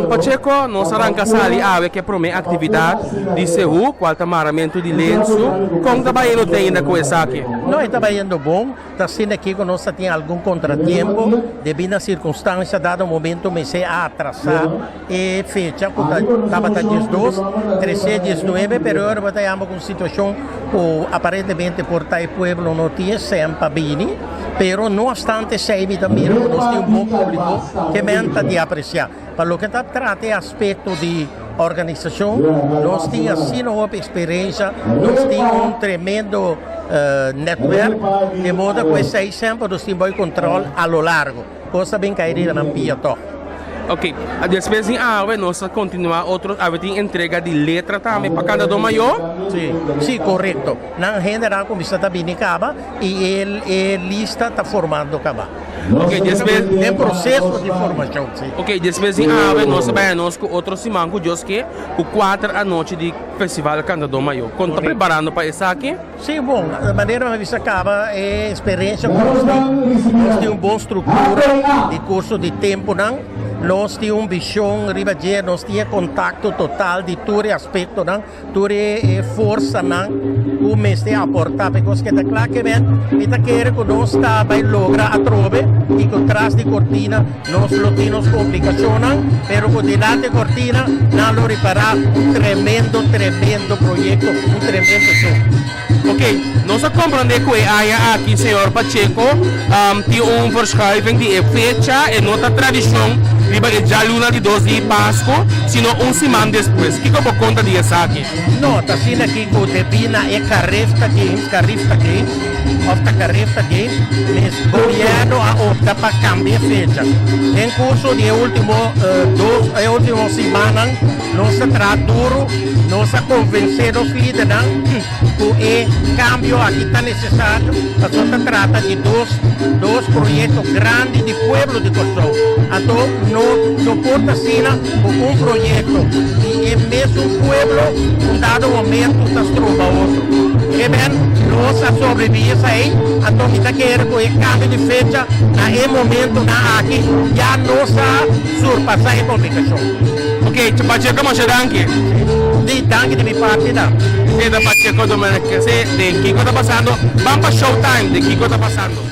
Pacheco, nos a ranka sali awe ku e promé aktividat di Sehu, kual ta maramentu di lensu. Kon ta bayendo te ainda ku esaki? No, e ta bayendo bon. Ta asina aki ku nos ta tin algun kontratiempo debí na sirkunstansia dado momento. momento mester a atrasá e fecha ku ta tabata 12, trese 19, pero ora bo ta yama ku un situashon ku aparentemente por ta e pueblo no tin e sèn pa bini, pero no obstante esei mi ta mira ku nos tin un bon públiko ke men ta di apresiá. Pa loke ta trata e aspekto di organisashon, nos tin asina hopi eksperensia, nos tin un tremendo netwerk, de modo ku esei semper nos tin bai kontrol a lo largo. Kos ta bin kai riba nan pia tòg. Ok, despues di awe nos ta kontinuá otro, awe tin entrega di letra tambe pa kandadó mayó? Sí, sí, korekto. Nan hendenan a kuminsá ta bini kaba i e lista ta formando kaba. Ok, despues. Den proseso di formashon, si. Ok, despues di awe nos ta bai anos ku otro siman ku Dios ke, ku kuater anochi di Festival Kantadó Mayó. Kon ta preparando pa esaki? Si, bon, manera mi a bisa kaba e eksperensia ku nos tin, nos tin un bon struktura di kurso di tempunan, nos tin un vishon riba dje, nos tin e kontakto total di tur e aspektonan. Tur e forsanan ku mester aportá pa e kos ke ta kla ke men mi ta kere ku nos ta bai logra atrobe i ku tras di kortina nos lo tin nos komplikashonnan pero ku dilanti e kortina nan lo ripará un tremendo tremendo proyekto un tremendo show. Ok, nos a komprondé ku e aña aki señor Pacheco tin un verschuiving di e fecha, e no ta tradishon riba e djaluna di dos di Pasku, sino un siman despues. Kiko bo konta di esaki? No, ta asina aki ku debí na e Carifta Games, Carifta Games, òf ta Carifta Games, mes gobièrnu a opta pa kambia e fecha. Den kurso di e último dos, e último simannan nos a traha duru, nos a konvensé nos lidernan, Ku e kambio aki ta nesesario pasobra ta trata di dos dos proyekto grandi di pueblo di Kòrsou. Anto no no por ta asina ku un proyekto di e mesun pueblo un dado momento ta stroba otro. Ke men nos a sobrevivi esei, anto mi ta kere ku e kambio di fecha na e momentonan aki ya nos a surpasá e komplikashon. Ok, Pacheco masha danki. Di danki di mi parti tambe. Keda Pacheco Domenech den Kiko Ta Pasando. Ban pa Showtime den Kiko Ta Pasando.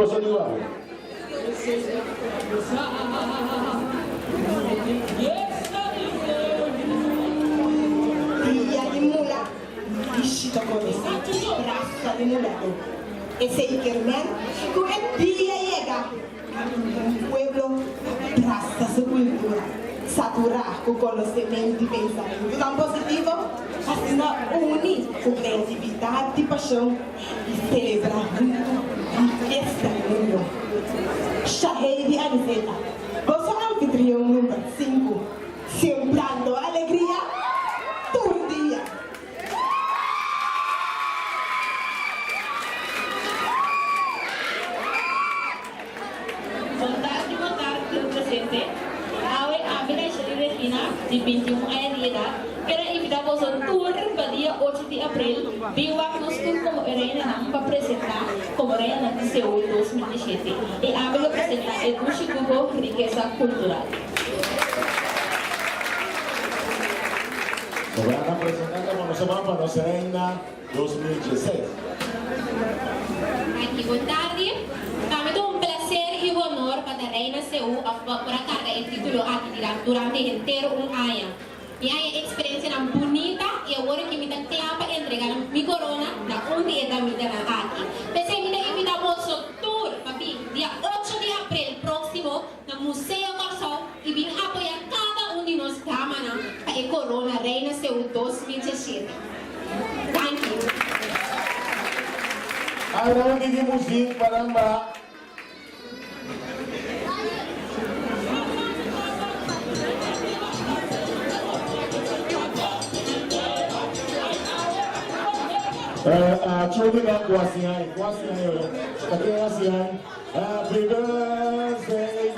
boso di wak. Dia di mula bishita konosí brasa di muladó. Esei kier men ku e dia yega kaminda un pueblo ta brasa su kultura, saturá ku konosementu i pensamentunan positivo, asina uni ku kreatividat i pashon i selebrá huntu un fiesta di union. Shaheidy Aniceta, boso anfitrion number sinku, sembrando alegria tur dia! Bon tardi bon tardi tur presente. Awe ami Rachely Regina di 21 aña di edat ker a invita boso tur pa dia ocho di april bin wak nos tur komo e reinanan pa presenta komo reinanan di Seul 2017 i ami lo presenta e dushi grupo Rikesa Kultural. Soberana presentando pa nos hermano pa nos reina 2016. Aki bon tardi. Pa mi ta un placer y honor pa ta Reina Seú of pa por a carga e titulo aki durante henter un aña. Mi haña experiencianan bunita y awor aki mi ta cla pa entrega mi corona na un di e damitanan aki. P'esey mi ta invita boso tur pa bin dia ocho di april proximo na Museo Kòrsou i bin apoyá kada un di nos damanan pa e Corona Reina Seú 2017. Danki. Ay nan di di muzik pa nan ba. Children nan ku a siña ay, ku a siña ay ora? Ta ken a siña ay? Happy birthday.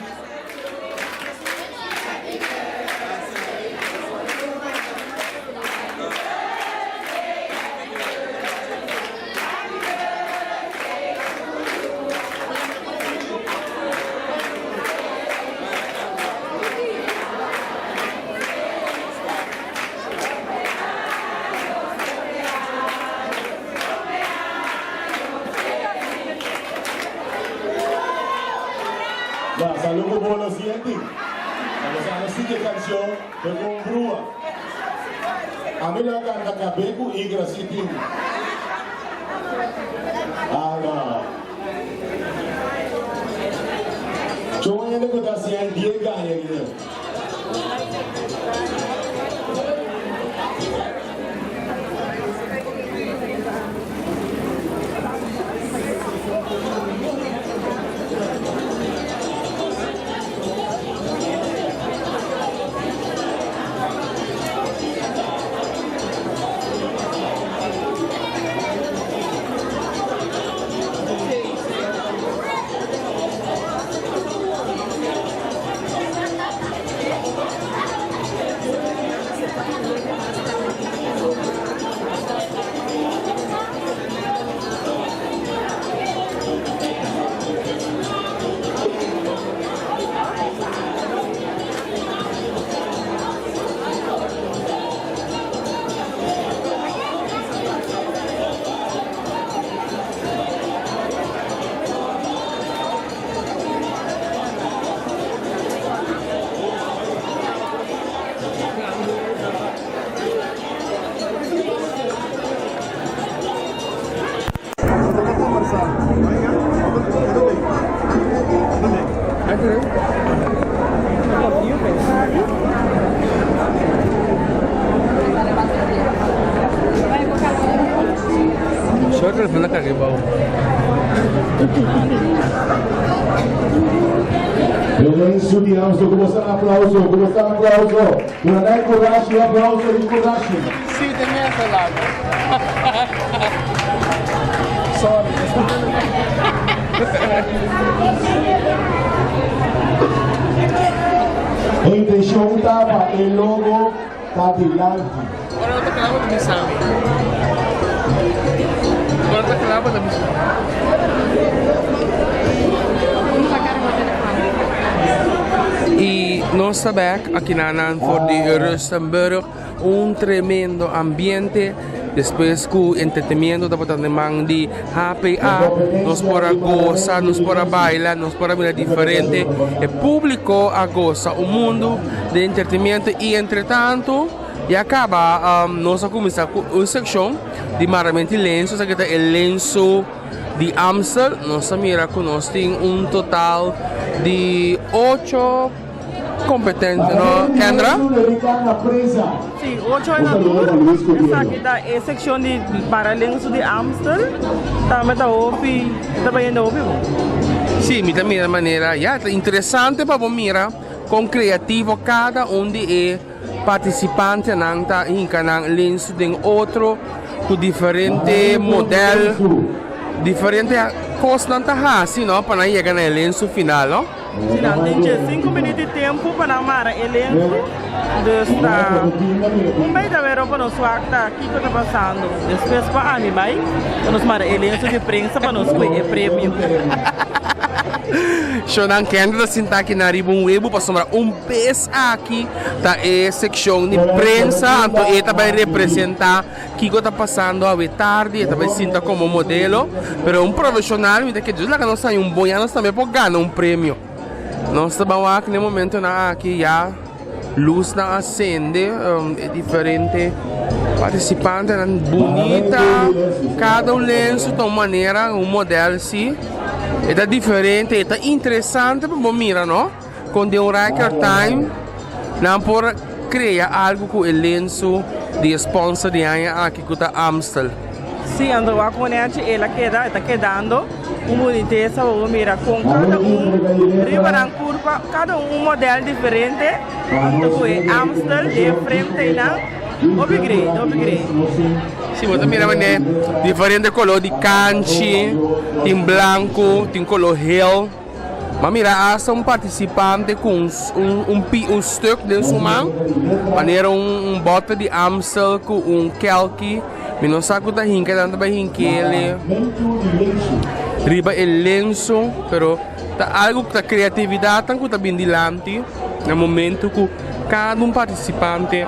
Ya, salud ku bo lo sienti. Cuando sa no sigui e cancion, te ku un brua. Ami lo a canta Cabé ku Igra si tin. Ah, no. Chon hende ku ta hasié die gaña guiña. Short telefoon na kage bou. Lorenzo di Amstel, ku boso aplauso, ku boso aplauso. Duna nan kurashi, un aplauso di kurashi. Sí, te mesa lago. Sorry. E intenshon ta pa e logo ta dilanti. Ora no ta kla bo ta bisa mi. Ora ta kla bo ta bisa mi. Y nos ta bek aki na nan for di Rustenburg. Un tremendo ambiente. Despues ku entretenimiento tabata den man di HPA, nos por a gosa, nos por a baila, nos por a mira diferente. E públiko a gosa un mundu di entretenimiento i entretanto ya kaba nos a kuminsá ku un sekshon di maramento di lensu, esaki ta e lensu di Amstel. Nos a mira ku nos tin un total di ocho Competente no Kendra? Si, ocho en atur. Esaki ta e seccion di Paralenso di Amstel. Tambe ta hopi, ta bayendo hopi bon. Si, mi ta mira manera, ya, ta interesante pa bo mira con creativo cada un di e participantenan ta hinca nan lensu den otro cu diferente model, diferente cosnan ta haci, no, pa nan yega na e lensu final, no. Si nan tin dje sinku minüt di tempu pa nan mara e lensu, dus ta un bei ta wero pa nos wak ta kiko ta pasando. Despues pa ami bai pa nos mara e lensu di prensa pa nos kue e premio. Shonan Kendra ta sinta aki na riba un webu pasobra un bes aki ta e sekshon di prensa anto e ta bai representa Kiko ta pasando awe tardi, e ta bai sinta komo modelo, pero un profeshonal mi ta kere djis laga nos haña un bon ya nos tambe por gana un premio. Nos ta ban wak na e momentonan aki ya lusnan a sende, e diferente partisipantenan bunita, kada un lensu ta un manera, un model si, e ta diferente, e ta interesante pa bo mira no. Kon den un record time nan por krea algu ku e lensu di e sponsor di aña aki ku ta Amstel. Sí, anto wak un nechi el a keda, e ta kedando un bunitesa bo por mira kon kada un riba nan kurpa, kada un un model diferente, anto ku e Amstel den frente einan, hopi great, hopi great. Sí, bo ta mira manera diferente koló di kanchi, tin blanku, tin koló hel. M'a mira asta un partisipante ku un un un stuk den su man, manera un un bote di Amstel ku un kelki. Mi no sa ku ta hinka nan ta bai hink'ele riba e lenso, pero ta algu ku ta kreatividatnan ku ta bin dilanti na momento ku kada un partisipante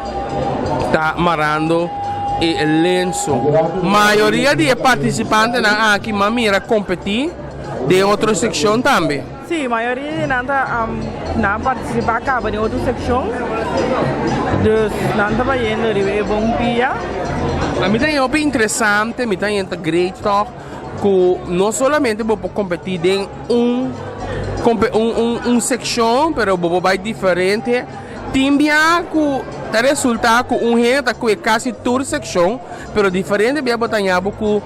ta marando e lenso. Mayoria di e partisipantenan aki m'a mira kompetí. Den otro seccion tambe? Sí, mayoria di nan ta nan participa caba den otro seccion, dus nan ta bayendo riba e bon pia. A mi ta haña hopi interesante, mi ta haña ta great toch cu no solamente bo por competi den un un un seccion, pero bo por bay diferente. Tin bia cu ta resulta cu un hende ta cue casi tur seccion, pero diferente bia bo ta haña bo cu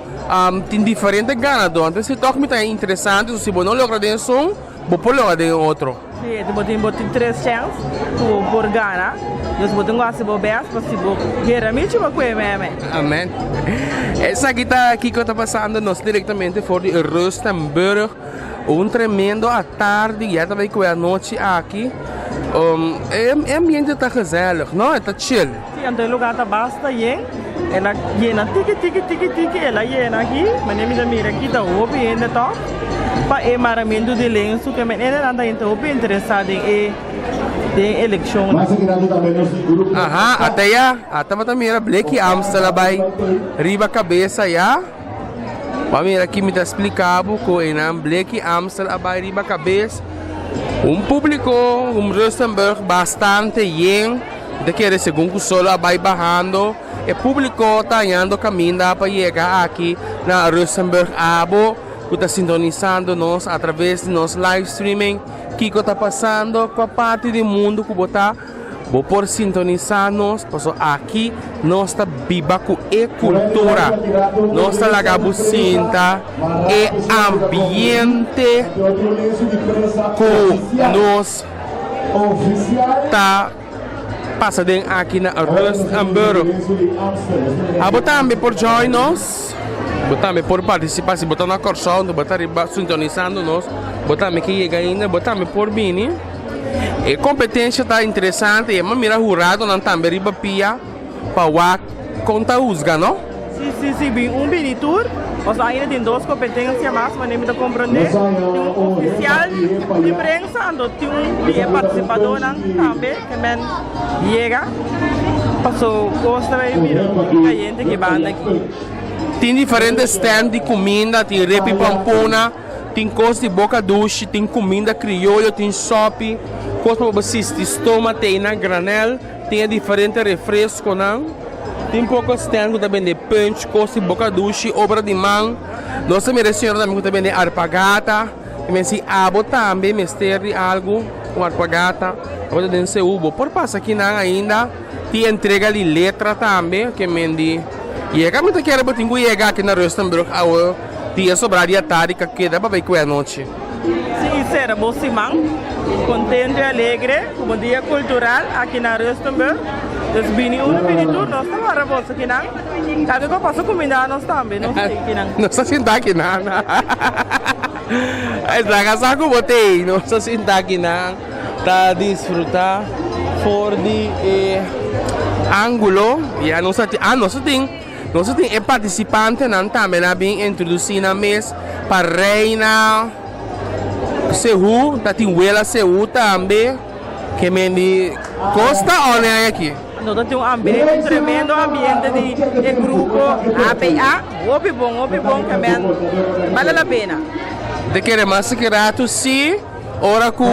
Tin diferente ganadó. Anto esei tòg mi ta interesante. So si bo no logra den esun, bo por logra den e otro. Sí, bo tin bo tin tres chèns ku bo por gana. Dus bo tin ku hasi bo bèst pa si bo hera michi bo kue meme. Amen. Esaki ta kiko ta pasando nos direktamente for di Rustenburg. Un tremendo atardi, ya ta bai kue anochi aki. E ambiente ta gezellig, no? E ta chill. Sí, anto e lugar ta basta yen. El a yena tiki tiki tiki tiki el a yena aki. Manera mi ta mira aki ta hopi hende tòg pa e maramentu di lensu ke men hendenan ta hende hopi interesá den e den e elekshonnan. Aha, ata ya. Ata bo ta mira Bleki Amstel a bai riba kabesa ya. Bo a mira aki mi ta splika bo ku einan Bleki Amstel a bai riba kabes. Un publiko, un Rustenburg bastante yen. Mi ta kere segun ku solo a bai bahando e publiko ta hañando kaminda pa yega aki na Rustenburg. Abo ku ta sintonisando nos atraves di nos live streaming, kiko ta pasando, kua parti di mundu ku bo ta, bo por sintonisá nos pasobra aki nos ta biba ku e kultura. Nos ta laga bo sinta e ambiente ku nos ta pasa den aki na Rustenburg. Abo tambe por join nos, bo tambe por participa si bo ta na Kòrsou, bo ta riba sintonisando nos, bo tambe ke yega ainda, bo tambe por bini. E kompetensia ta interesante i a mira huradonan tambe riba pia pa wak kon ta husga no. Si si si bin un bini tur pasobra ainda tin dos kompetensia mas manera mi ta komprende tin un ofisial di prensa anto tin un di e partisipadónan tambe ke men yega. Paso kos ta bay bira un poco cayente ki banda aki. Tin diferente stand di cuminda, tin repi pampuna, tin cos di boca dushi, tin cuminda crioyo, tin sopi, cos pa bo sisti stoma, te na granel, tin e diferente refresconan, tin poco stand cu ta bende punch, cos di boca dushi, obra di man. Nos ta mira e señora tambe cu ta bende arpagata. I men si abo tambe mester di algu, un arpagata, abo ta den Seú, bo por pasa kinan ainda. Tin entrega di letra tambe, ke men di yega. Mi ta kere bo tin ku yega aki na Rustenburg awo dia sobrá di atardi ka keda pa bai kue anochi. Sí, i sera bo siman kontento i alegre ku bo dia kultural aki na Rustenburg. Dus bini unu bini tur, nos ta wara boso kinan. Kalke ku a pasa kumindá nos tambe, nos ta kinan. Nos ta sinta kinan. Esaki sa ku bo t'ei, nos ta sinta kinan. Ta disfruta for di e angulo. Ya nos a tin, ah nos a tin, nos a tin e participantenan tambe nan a bin introduci nan mes pa Reina Sehu, ta tin Wela Sehu tambe, ke men di kos ta on e aki. Nos a tin un ambiente, un tremendo ambiente di e grupo APA, hopi bon, hopi bon ke men bale la pena. Te kere mas ki rato si. Ora ku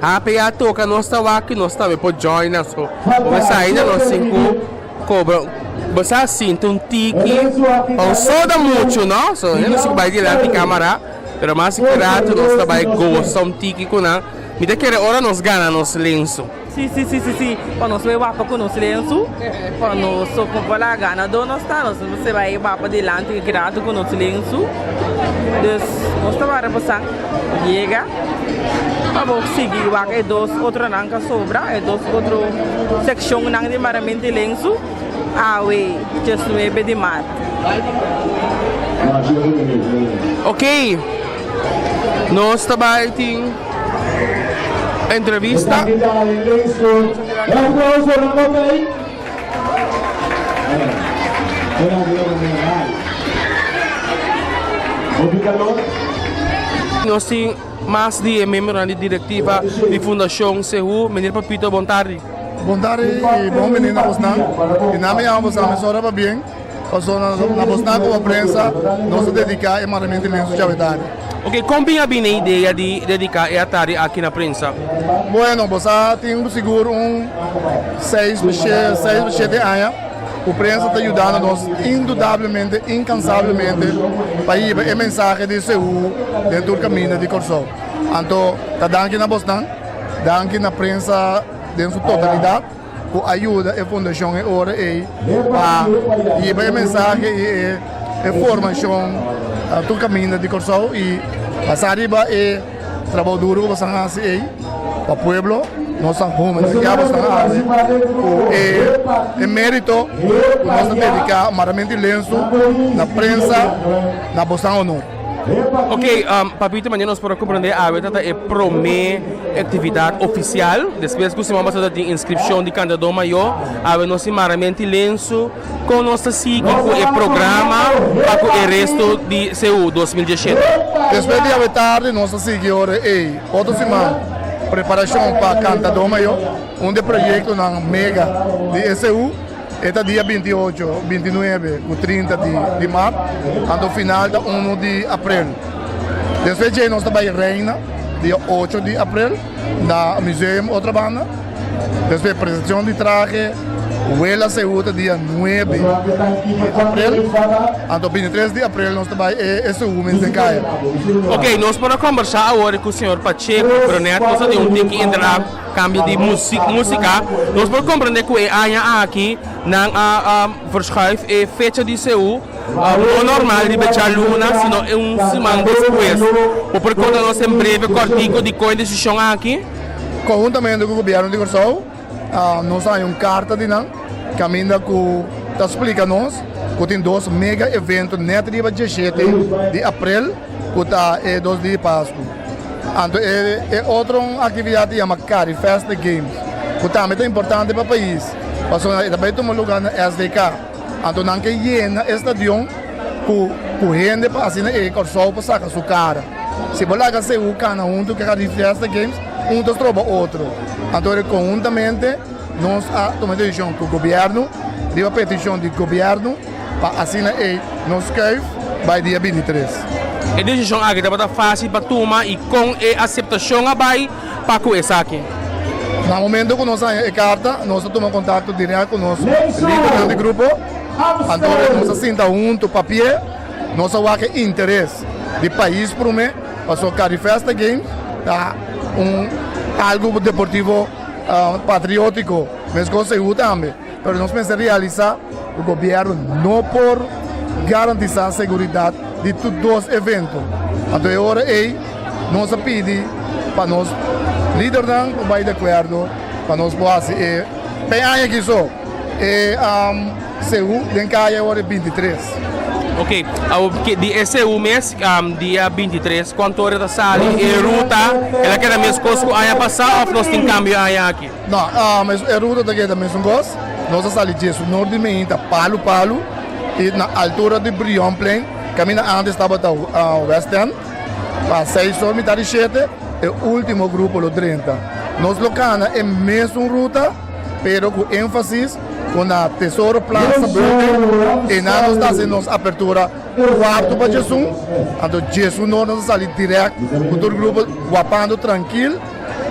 HPA toka nos ta wak i nos tambe por join nan so bo sa ainda nos tin ku kobra bo sa sinti un tiki pa un soda muchu no so nos tin ku bai dilanti kamara pero mas ki rato nos ta bai gosa un tiki ku nan mi ta kere ora nos gana nos lenso. Si si si si si pa nos bai wapa ku nos lensu pa nos so ku por ganadó nos ta nos mester bai wapa dilanti grato ku nos lensu dus nos ta wara bosan yega pa bo sigui wak e dos otronan ka sobra e dos otro sekshonnan di maramento di lensu awe diesnuebe di mart. Ok nos ta bai tin. Entrevista. Nos tin mas di e miembronan di directiva di Fundacion Sehu. Meneer Papito, bon tardi. Bon tardi y bon bini na bosnan. Y nan mi yama bosnan mesora pa bien. Pasobra na bosnan como prensa nos ta dedica e mandamento inmenso djawe tardi. Ok, kon bin a bini e idea di dedica e atardi aki na prensa? Bueno, bo sa tin sigur un seis pa shete aña ku prensa ta yudando nos indudablemente, incansablemente pa hiba e mensahe di Seú den tur kaminda di Kòrsou. Anto ta danki na bosnan, danki na prensa den su totalidat. ku a yuda e fundashon e ora ei pa hiba e mensahe i e formashon tur kaminda di Kòrsou i basá riba e trabou duru ku boso a hasi ei pa pueblo nos ta homenageá boso awe ku e mérito ku nos ta dediká Maramentu Lensu na prensa na boso honor. Ok, Papito, manera nos por a comprende awe ta ta e prome actividad oficial. Despues cu siman pasado tin inscripcion di candidado mayor, awe nos tin maramenti lensu. Con nos ta sigui cu e programa pa cu e resto di CU 2017? Despues di awe tardi nos ta sigui ora ey otro siman preparacion pa cantador mayor, un di e proyectonan mega di e CU. E ta dia 28, 29 ku 30 di di mart, anto final ta 1 di aprel. Despues dje nos ta bai Reina dia 8 di aprel na Museum Otrabanda. Despues presentacion di trahe Wela Seú ta dia 9 di aprel, anto 23 di aprel nos ta bai e Seú mes den kaya. Ok, nos por a kombersá awor ku señor Pacheco, pero net nos a tin un tiki interap. Cambio di musica, nos por comprende cu e aña aki nan a verschuif e fecha di CU, no normal riba e djaluna, sino un siman despues. Bo por conta nos en breve cortico dicon e decision aki? Conhuntamente cu Gobierno di Corsou nos a haña un carta di nan caminda cu ta splica nos cu tin dos mega evento net riba diesshete di april cu ta e dos dia di Pascu. Anto e e otro un actividad ta yama Carifesta Games cu tambe ta importante pa pais pasobra e ta bay tuma lugar na SDK. Anto nan ke yena e stadion cu cu hende pa asina e Corsou por saca su cara. Si bo laga CU cana hunto cu Carifesta Games un ta stroba otro. Anto conhuntamente. Nos a tuma e desishon ku gobièrnu, riba petishon di gobièrnu, pa asina ei nos skuif bai dia 23. E desishon aki tabata fásil pa tuma i kon e aseptashon a bai pa ku esaki? Na momento ku nos haña e karta, nos a tuma kontakto dirèkt ku nos lidernan di grupo, anto nos a sinta huntu papi'é, nos a wak e interes di pais promé, pasobra Carifesta Games ta un algu deportivo patriótiko, meskos Seú tambe, pero nos mester realisá ku gobièrnu no por garantisá seguridat di tur dos evento. Anto e ora ei nos a pidi pa nos lidernan por bai di akuerdo pa nos por hasi e pe aña aki so e Seú den kaya e ora e 23. Ok, awor di e Seú mes dia 23 kuantu ora ta sali e ruta? El a keda meskos ku aña pasá òf nos tin kambio aña aki? No, e ruta ta keda mesun kos. Nos a sali djesu nor di meinta palu palu i na altura di Brionplein kaminda antes tabata West End pa seis or mitad di shete e ultimo grupo lo drenta. Nos lo kana e mesun ruta pero ku énfasis ku na Tesoro Plaza Building einan nos ta hasi nos apertura kuarto pa djesun anto djesun nor nos a sali dirèkt ku tur grupo wapando trankil.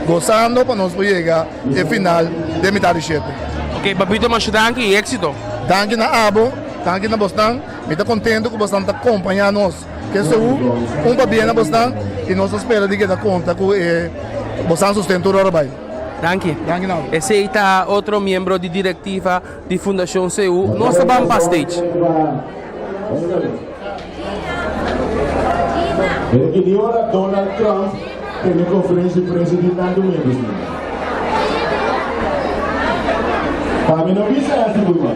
Gozando pa nos por yega e final den mitad di shete. Ok papito masha danki y exito. Danki na abo, danki na bosnan, mi ta contento cu bosnan ta compaña nos ke seú, un pabien na bosnan y nos ta spera di keda conta cu e bosnan sosten tur ora bay. Danki. Danki na abo. Esey ta otro miembro di directiva di Fundacion Seú. Nos ta ban pa stage. E ora Donald Trump tene conferencia di prensa di tanto miembros. Pa mi no bisa así muy mal.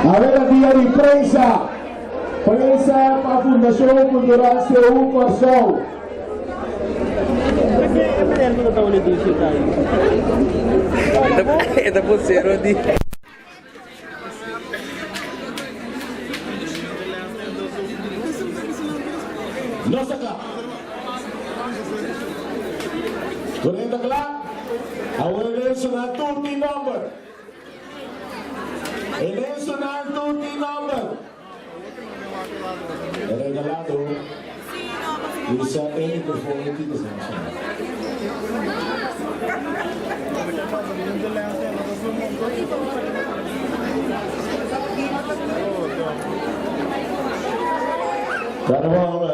A ver, dia di prensa. Prensa pa Fundacion Cultural Seú Kòrsou. E ta vocero di. Nos ta kla. Tur hende ta kla? Awor e lensonan tur tin nomber. E lensonan tur tin nomber. Regalado usa e microfoon y kita sa nacion. Carnaval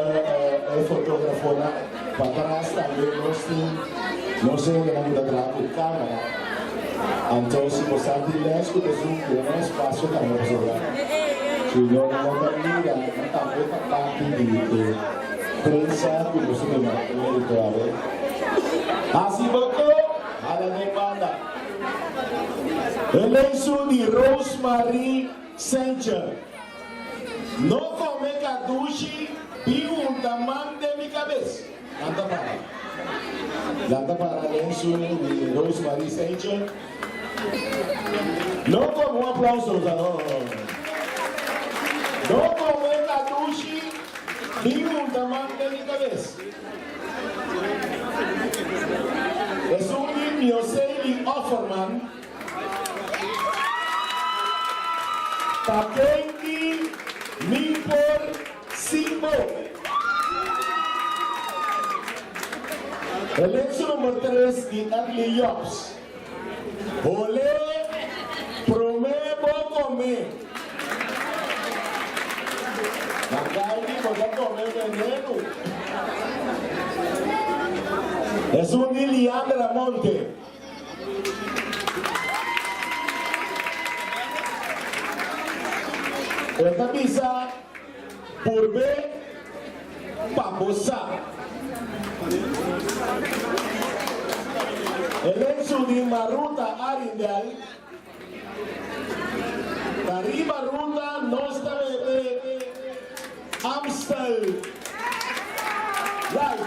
e fotografonan patras tambe nos tin nos hendenan cu ta traha cu camera. Anto si bo sa tin lens cu ta zoom duna nan espacio tambe pasobra si no nan no ta mira nan tambe ta parti di e prensa cu nos ta duna merito awe. Haci bo ko hala den banda. E lensu di Rosemarie Sencher. No come kadushi bin hunta man den mi cabes. Nan ta para. Nan ta para den su di Rosemarie Saintje. No con un aplauso, no, no, no. No come kadushi bin hunta man den mi kabes. Esun di Mioseli Offerman ta ken di mi por Sin bo. E lensu number tres di Edley Jobs. Holé promé bo komé. Na kai bo ta kome venenu. Esun di Liandra Monte. E ta bisa. Purbe pa bo sa. E lensu di Maruta Arindel ta riba ruta nos ta bebe Amstel Light.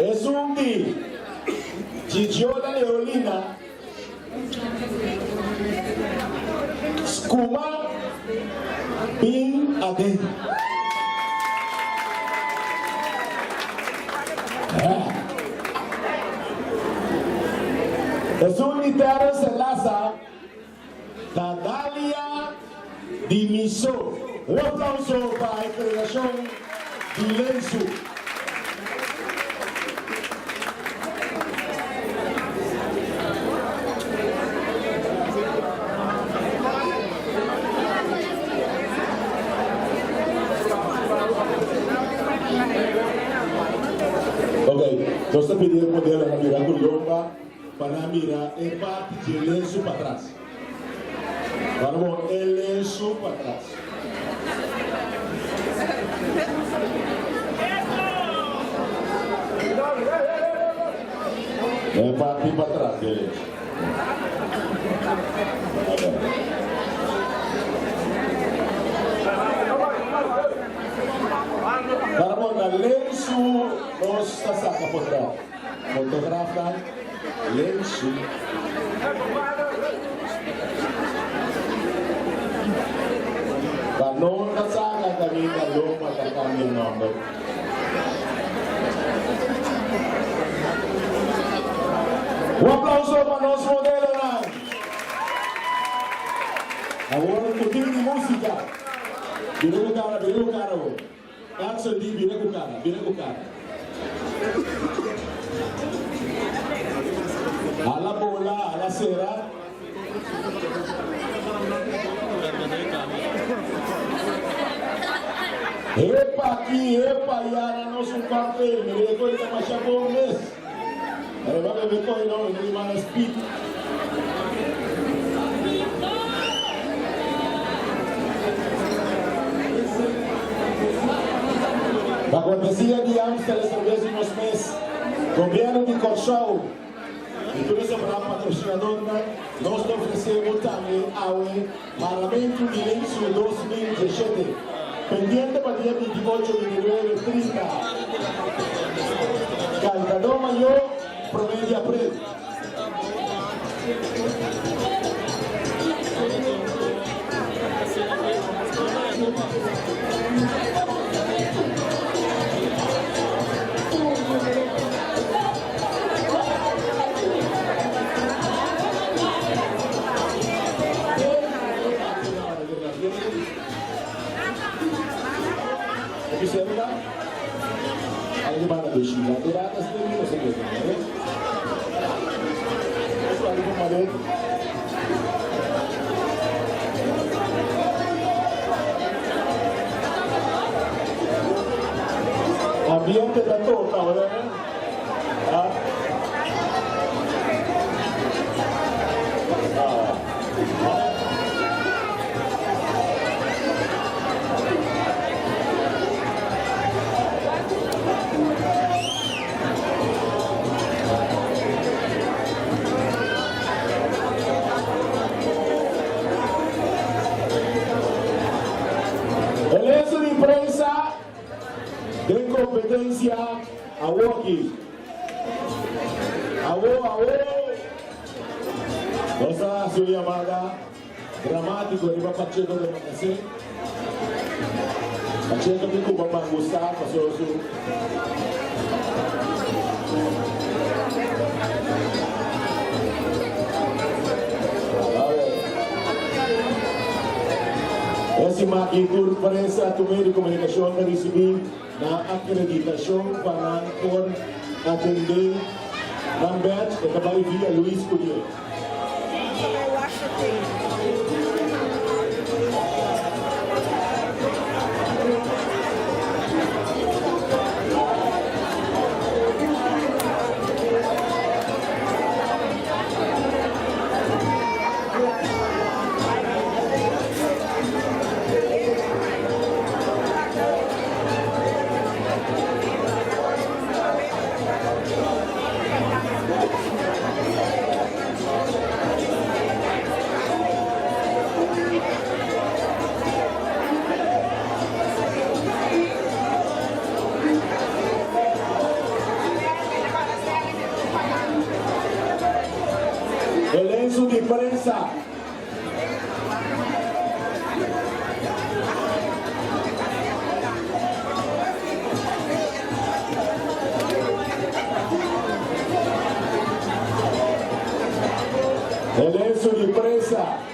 Esun di Gigiola Leolina. Kuma bin aden. Esun di Terence Lasa ta Dalia di Miso. Un aplauso pa e kreashon di Lensu. Ok, nos ta pidi e modelonan bira ku lomba pa nan mira e parti dje lensu patras. Wak bon, e lensu patras. E parti patras dje lensu. Wak bon, na lensu nos ta saka potret. Fotografnan lensu. Pa no ta saka kaminda lomba ta kambia nomber. Un aplauso pa nos modelonan. Awor ku tin di musika. Bira ku kara, bira ku kara awor. Axel di bira ku kara, bira ku kara. Hala bola, hala sera. Epa aki, epa aya na nos un cocktail. Mira e koe ta masha bon mes. Pero no bebe koe no, e ta manda speed. Pa cortesia di Amstel e cerveza di nos mes, Gobierno di Corsou y tur e sobrá patrocinadornan, nos ta ofrece bo tambe awe Parlamento di Lensu 2017. Pendiente pa dia 28, 29, 30. Cantadó Mayó, prome di april. Ambiente ta toca, hoor. Ah. Ah. E lensu di prensa den kompetensia awoki. Awo, awo! Nos a hasi un yamada dramático riba Pacheco de Makasé. Pacheco tin cu pa mangustá pasobra su. E siman aki tur prensa tur medio di comunicacion ta ricibi nan acreditacion pa nan por atende nan badge e ta bay via Luis Curiel. Mesa.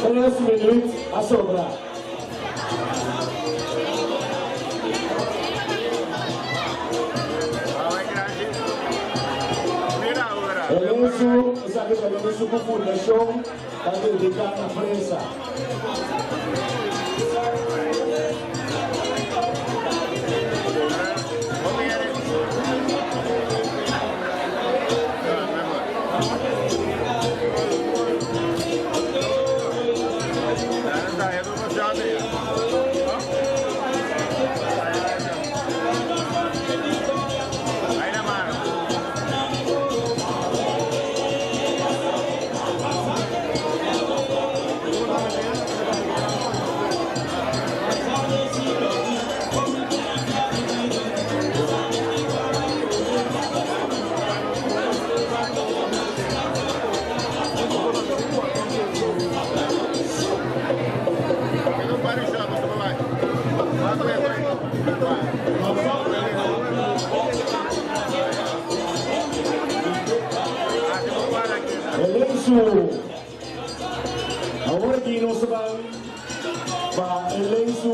Tres minuut a sobra. E lensu, esaki ta lensu ku fundashon ta dediká na prensa. E lensu. Awor aki nos ta ban pa e lensu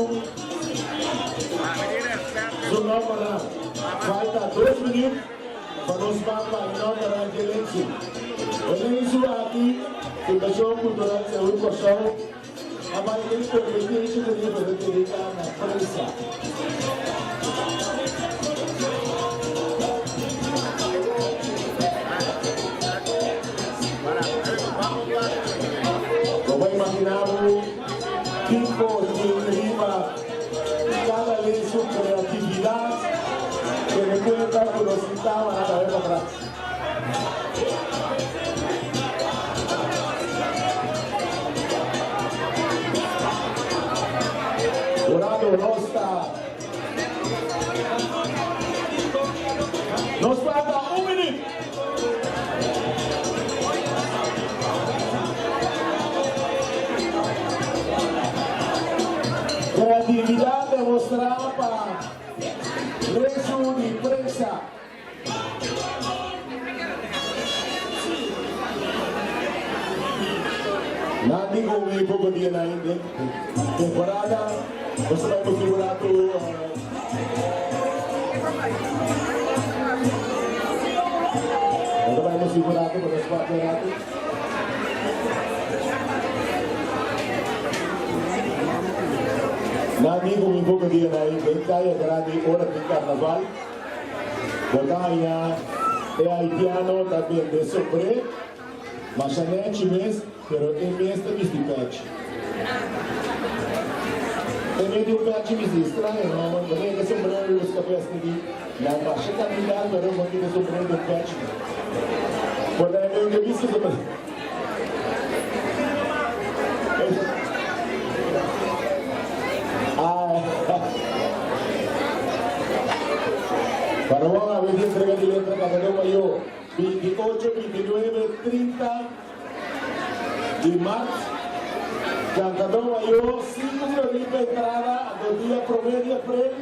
su nombernan. Falta dos minuut pa nos ban pa e nombernan di e lensu. E lensu aki Fundashon Kultural Seú Kòrsou a bai den kompetensia ku riba ta dediká na prensa. Bo por imaginá bo kiko tin riba kada lei su kreatividat, tene kuenta ku nos tin tabata tambe patras. Jurado nos ta Nos falta un minuut. Creatividad demostrá pa Lesu di Prensa. Nan di ku mi poko dia na den temporada nos ta bai mustra un ratu Nos ta bai mustra un ratu pa nos papia ratu. Nan di ku mi poko dia na den kaya grandi ora tin karnaval. Bo ta haña e haitiano ta bende sombré, masha nechi mes, pero e mes ta bisti pèchi. E mes di un pèchi bisti, straño no? Bo ta yega sombrero i buska pes di nan masha kantidat, pero bo kita sombrero di un pèchi. Por ta e mes ke bisti sombrero. Panamá a di entrega di letra Cantador Mayor 28, 29, 30 di mart. Cantador Mayor 5 florin pa entrada, anto dia prome di april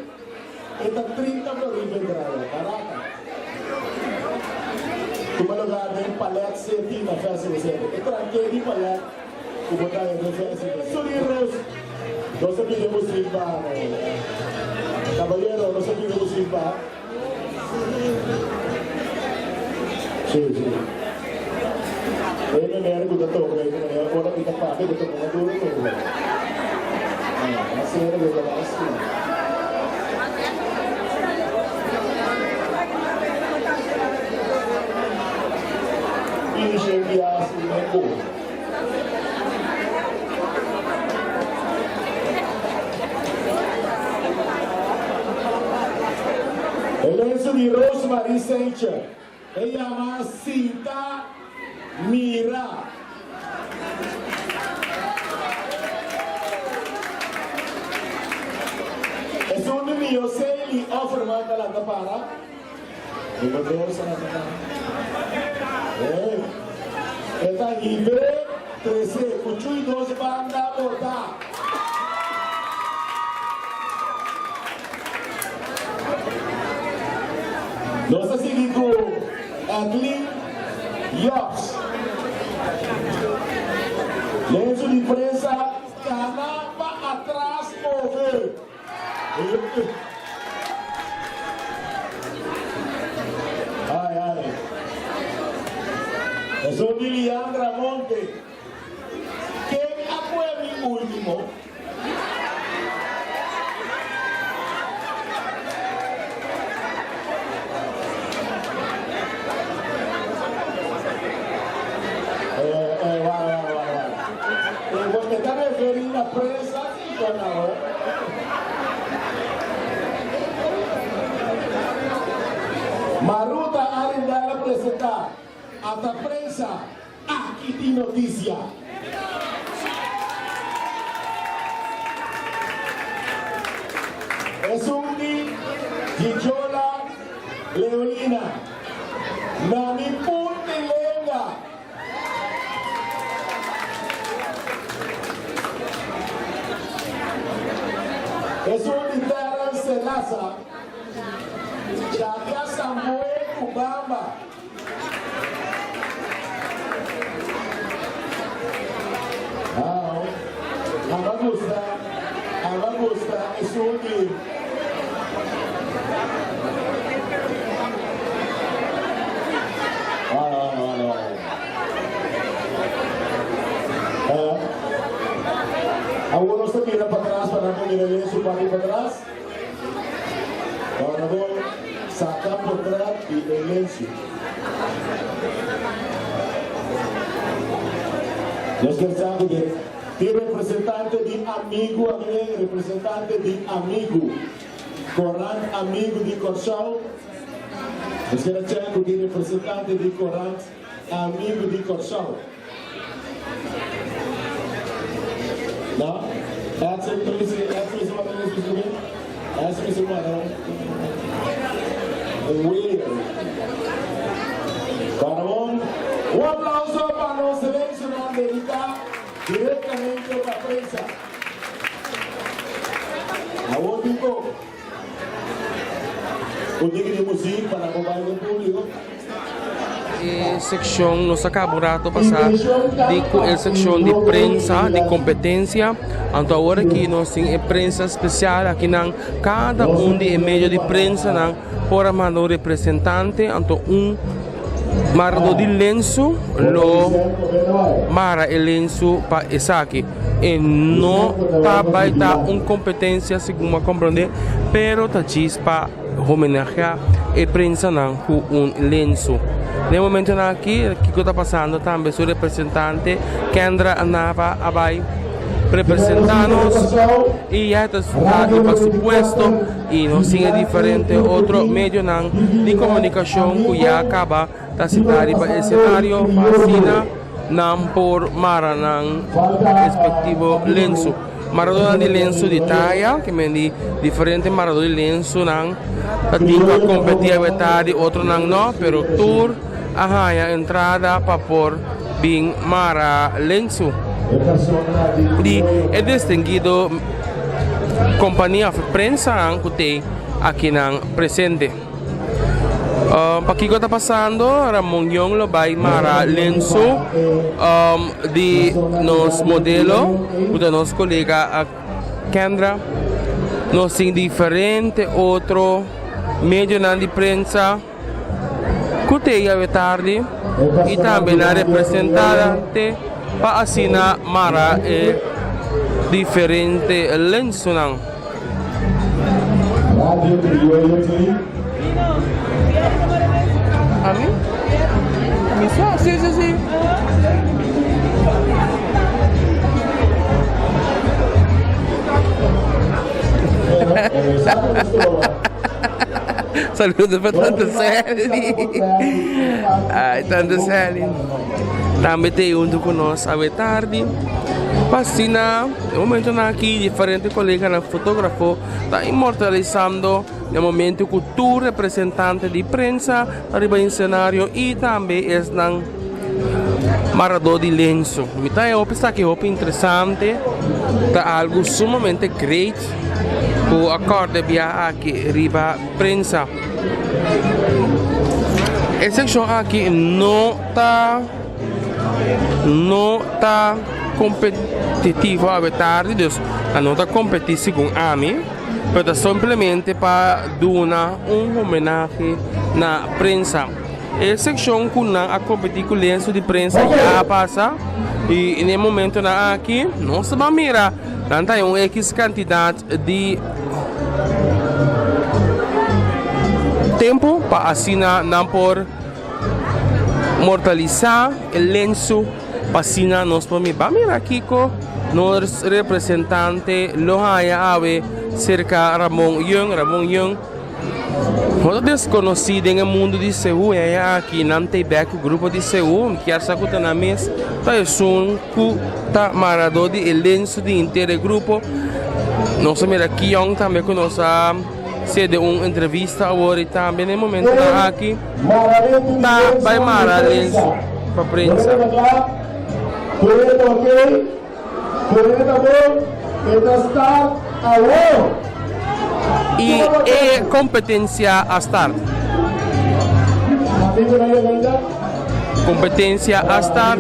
e ta 30 florin pa entrada. Barata. Tuma lugar den Palet City na Festival Center. E tranke di Palet ku bo ta haña den Festival Center. Suri Rose, nos a pidi bo silba. Caballero, nos a pidi bo silba. Sí, sí. E meneer ku ta toka e manera ora mi ta papia ku ta pone duro toka. Ah, asina ku ta asina. Ishi bias i meko. E lensu di Rosemarie Seicher e yama Sinta Mira. Esun di Mioseli Offerman ta lanta para. Number dos a lanta para. E ta hib'é trese ku chui dos banda botá. Nos ta sigui ku Edlin Jobs. Lensu di prensa kana pa atras move. Ai ai. Esun di Liandra Monte. Ken a pue mi ultimo? Eh, eh, wak, wak, wak, wak. Eh, bo te ta referi na prensa kiko na ho? Maruta Arendal a presenta ata prensa. Aki tin notisia. Esun di Gijola Leolina. Na mi punti lenga. Esun di Terrence Selasa. Chakia Samboe ku Bamba. Aw, aba gusta, aba gusta esun di. Wala, wala, wala, wala. Ah, awor nos ta mira patras pa nan por mira bien su parti patras. Ora bo saca portret di e lensu. Nos kier sa cu den tin representante di Amigu aki den, representante di Amigu, Corant Amigu di Corsou. Nos kier a check cu tin representante di Corant Amigu di Corsou. No? Edson Tracy, Edson Tracy manda un speech tambe? Edson Tracy manda un un William. Para un un aplauso pa nos lensonan dedica directamente pa prensa. Awor tin ko un tiki di muziek pa nan por bai den publico. E seccion nos a caba un rato pasa di cu e seccion di prensa di competencia anto awor aki nos tin e prensa special aki nan cada un di e medio di prensa nan por a manda un representante anto un marador di lensu lo mara e lensu pa esaki e no ta bay ta un competencia segun mi a comprende pero ta djis pa homenageá e prensanan ku un lensu. Den e momentonan aki kiko ta pasando tambe su representante Kendra Nava a bai representá nos i ya ta riba su puesto i nos tin e diferente otro medionan di komunikashon ku ya kaba ta sintá riba e escenario pa asina nan por mara nan respektivo lensu. Maradónan di lensu di taya, ke men di diferente maradó di lensunan ta tin ku a kompetí awe tardi, otronan no, pero tur a haña entrada pa por bin mara lensu di e distinguido kompania òf prensanan ku t'ei akinan presente. Pakiko ta pasando? Ramon Young lo bai mara lensu di nos modelo ku ta nos kolega Kendra. Nos tin diferente otro medionan di prensa. ku te awe tardi i tambe nan representante pa asina mara e diferente lensonan. Ami? Mi sa, si si si. Saludo pa Tante Sally. Ay, Tante Sally. Tambe te hunto ku nos awe tardi. Pa asina, e momentonan aki diferente koleganan fotografo ta inmortalisando e momento ku tur representante di prensa ta riba e senario i tambe esnan maradó di lenso. Mi ta hopi esaki hopi interesante, ta algu sumamente great ku a kòrda bia aki riba prensa. E sekshon aki no ta no ta kompetitivo awe tardi, dus nan no ta kompetí segun ami, pero ta simplemente pa duna un homenahe na prensa. E sekshon ku nan a kompetí ku lensu di prensa ya a pasa i na e momentonan aki nos ta ban mira nan ta un ekis kantidat di tempu pa asina nan por mortalisá e lensu pa asina nos por mira. Ban mira kiko nos representante lo haña awe serka Ramon Young. Ramon Young. No ta deskonosí den e mundu di Seú, e aña aki nan ta e bek ku grupo di Seú, mi kier sa ku ta nan mes ta esun ku ta maradó di e lensu di henter e grupo. Nos a mira Kion tambe ku nos a sede un entrevista awor i tambe na e momentunan aki ta bai mara lensu pa prensa. Pone ta bon, e ta start awor! I e kompetensia a start. Kompetensia a start.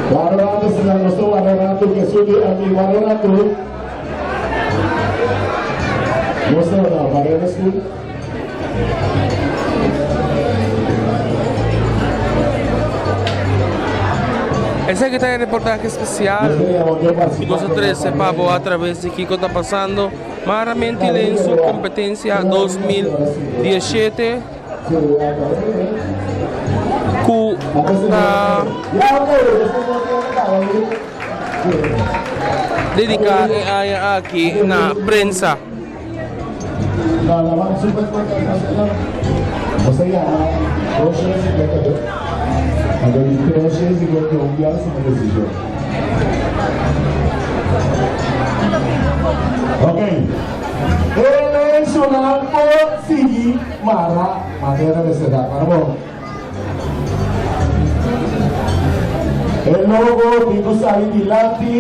Wara rato sina nos ta wara rato Jesús di ami wara rato. Nos ta na Barrera School. Esaki ta e reportahe especial ku nos a trese pa bo atraves di kiko ta pasando. Maramente den su competencia 2017 cu ta dedica e aña aki na prensa. Ok. E lensonan por sigui mara manera mester ta. Para bon. E logo tin ku sali dilanti.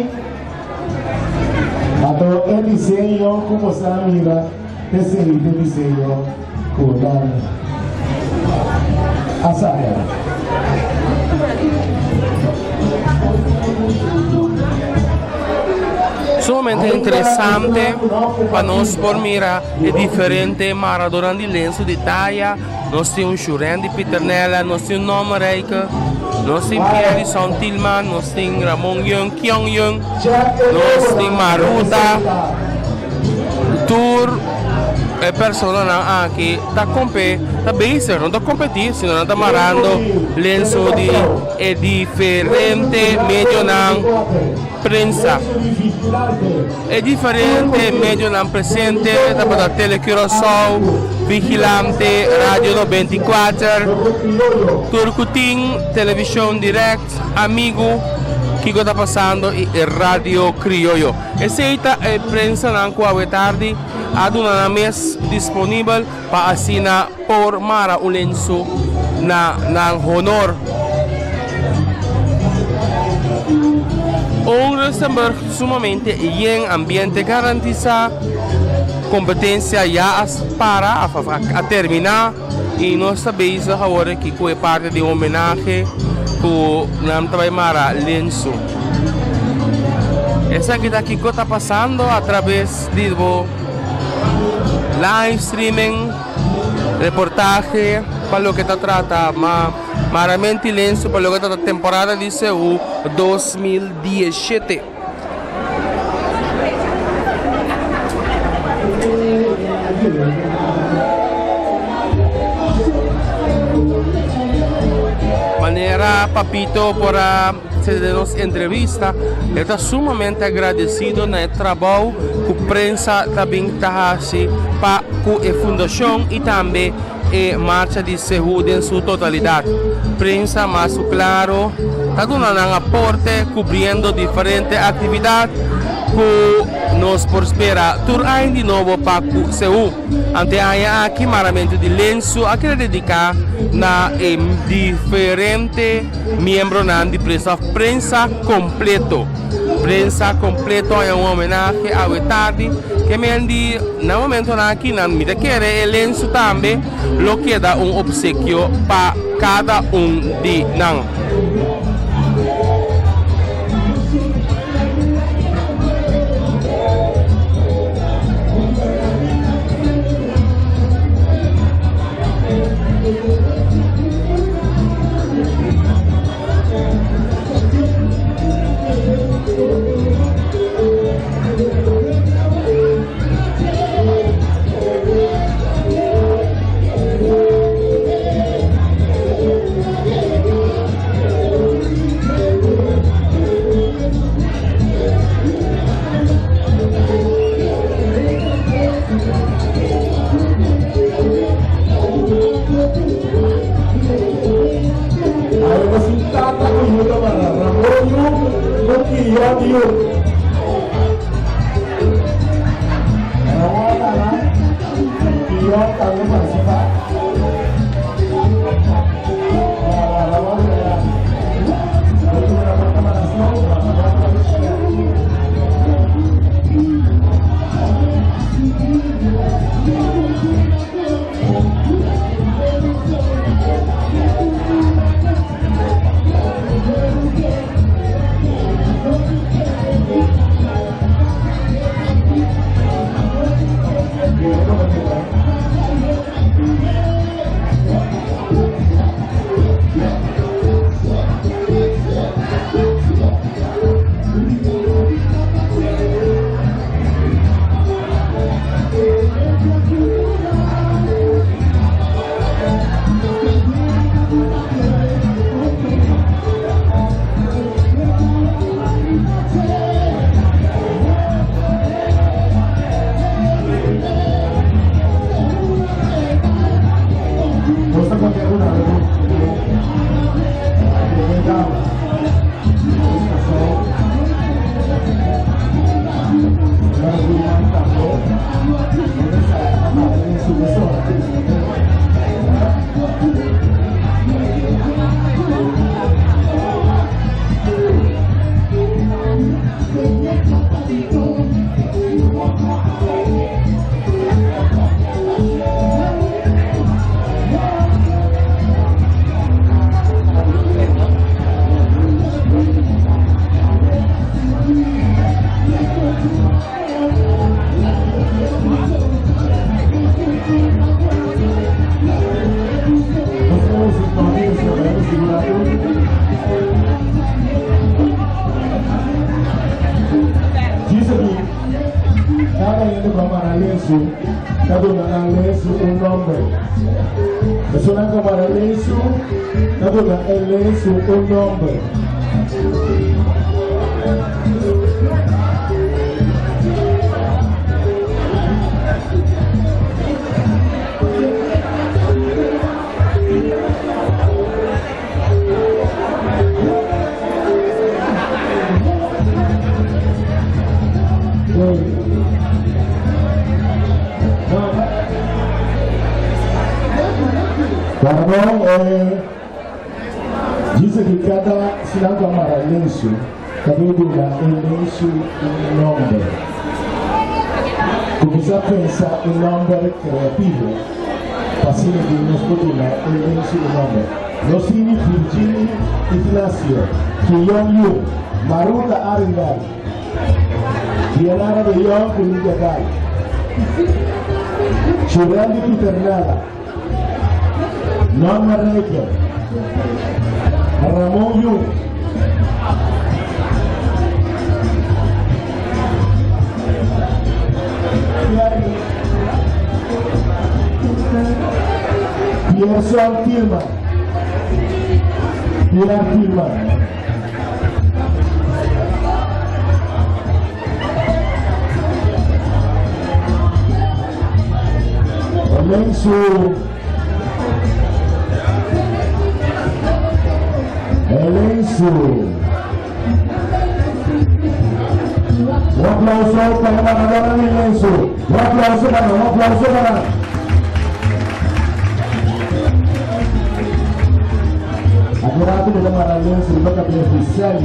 Anto e diseño ku bo sa mira te sigui te diseño ku nan a saka. Sumamente interesante pa nos por mira e diferente maradornan di lensu di taya. Nos tin un Shurendi Pieternella, nos tin un Norman Rijke, nos tin Pierre Son Tilman, nos tin Ramon Young, Kion Young, nos tin Maruta. Tur e personanan aki ta kompe, ta bezig, no ta kompetí, sino nan ta marando lensu di e diferente medionan prensa. E diferente medionan presente tabata Tele Curaçao, Vigilante, Radio 94, tur ku tin Television Direct, Amigu, Kiko ta pasando i Radio Krioyo. Esei ta e prensanan ku awe tardi a duna nan mes disponibel pa asina por mara un lensu na nan honor. Un Rustenburg sumamente yen, ambiente garantisa, competencia ya a para, a termina. I nos ta bezig awor aki ku e parti di homenahe ku nan ta bai mara lensu. Esaki ta kiko ta pasando a traves di bo live streaming, reportahe pa loke ta trata ma maramenti lensu pa loke ta trata temporada di Seú 2017. Manera Papito por a sede nos entrevista, e ta sumamente agradecido na e trabou cu prensa ta bin ta haci pa cu e fundacion y tambe e marcha di Sehu den su totalidad. Prensa mas cu claro ta duna nan aporte cubriendo diferente actividad cu nos por spera tur aña di nobo pa cu Sehu. Ante aña aki maramentu di lensu a keda dedica na e diferente miembronan di prensa of prensa completo. Prensa completo haña un homenahe awe tardi ke men di na momentonan aki nan mi ta kere e lensu tambe lo keda un obsekio pa kada un di nan. Awe nos tin tata ku yu ta mara Ramon yu ku Kion yu. Ramon a gana, Kion tambe partisipá. Ramon a gana. Ramon ta mara slow, Ramon ta Nos ta konta ku nan e promé dama di Kòrsou, señora Guzman tambe. Cada hende cu a mara lensu ta duna nan lensu un nomber. Esunnan cu a mara lensu ta duna e lensu un nomber. Ramon, eh, dice que cada sinal que mara lenço, cada duna e lenço un nomber. Cuminsa pensa un nomber creativo. Pa asina di nos por duna e lensu un nomber. Nos tin Virginie Ignacio, Kiyon Yu, Maruta Arendal, Dianara de Jong ku Lidia Gai, Churandy Pieternella, Norma Rijker, Ramon Yu. Pierson Tilman. Pierre Tilman. Lensu. Lensu. Un aplauso para Maradona y Lensu. Un aplauso para, un aplauso para. Agora tu me mara Lensu, lo que oficial.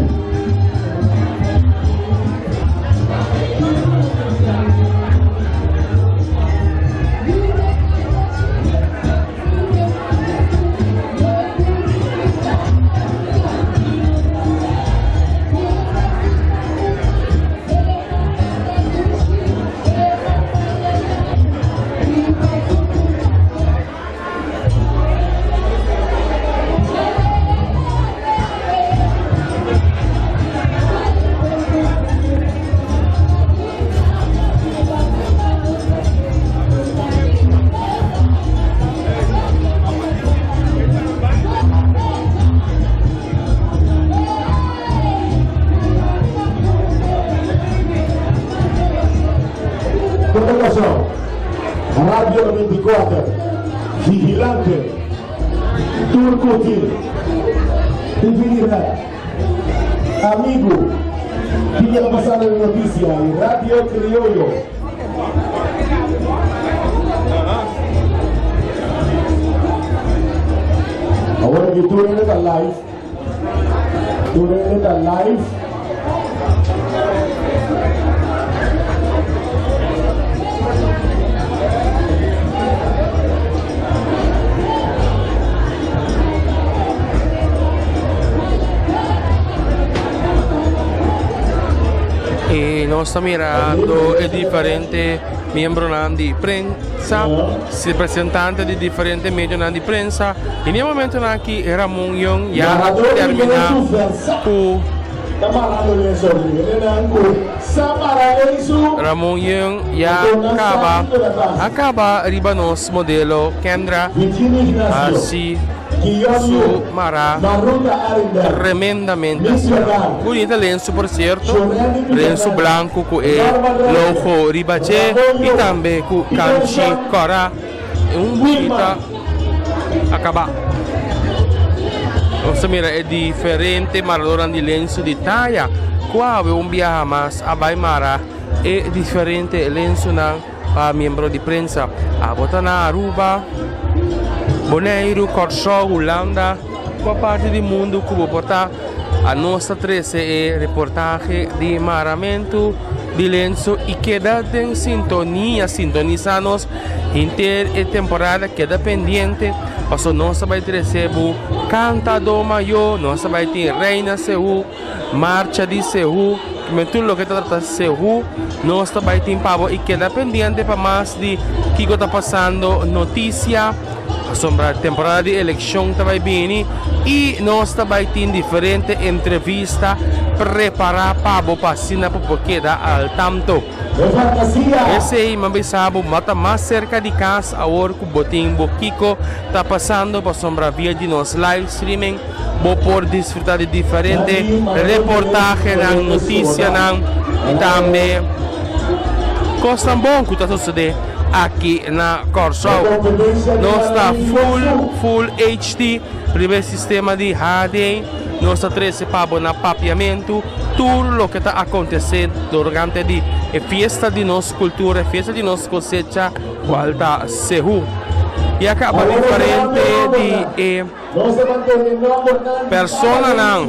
Comunicación, Radio 24, Vigilante, Turcuti, Divinidad, Amigo, que la pasada de noticia y Radio Criollo. Ahora que tú eres live, tú eres live. Y nos ta mirando e diferente miembronan di prensa, representante di diferente medionan di prensa. Y na e momentonan aki Ramon Young ya a termina cu Ramon Young ya caba a caba riba nos modelo Kendra haci su mara tremendamente asina. Bunita lensu por cierto, lensu blanco cu e logo riba dje y tambe cu canchi cora. Un bunita acaba. Nos ta mira e diferente maradornan di lensu di taya cu awe un biaha mas a bay mara e diferente lensunan pa miembro di prensa. Abo ta na Aruba, Boneiru, Kòrsou, Hulanda, kua parti di mundu ku bo por ta, anos ta trese e reportahe di maramentu di lensu i keda den sintonia, sintonisa nos henter e temporada, keda pendiente pasobra nos ta bai trese bo Kantadó Mayó, nos ta bai tin Reina Seú. Marcha di Sehu, men tur loke ta trata Sehu, nos ta bai tin pa bo i keda pendiente pa mas di kiko ta pasando, notisia, pasobra temporada di elekshon ta bai bini i nos ta bai tin diferente entrevista prepará pa bo pa asina bo por keda al tanto. Esei mi a bisa bo, bo ta mas serka di kas awor ku bo tin bo kiko ta pasando pasobra via di nos live streaming. Bo por disfruta di diferente reportahenan, noticianan y tambe cosnan bon cu ta sucede aki na Corsou. Nos ta full full HD riba e sistema di HD. Nos ta trece pa bo na Papiamentu tur loke ta acontece durante di e fiesta di nos cultura, e fiesta di nos cosecha cual ta Sehu. Y a caba diferente di e. Personanan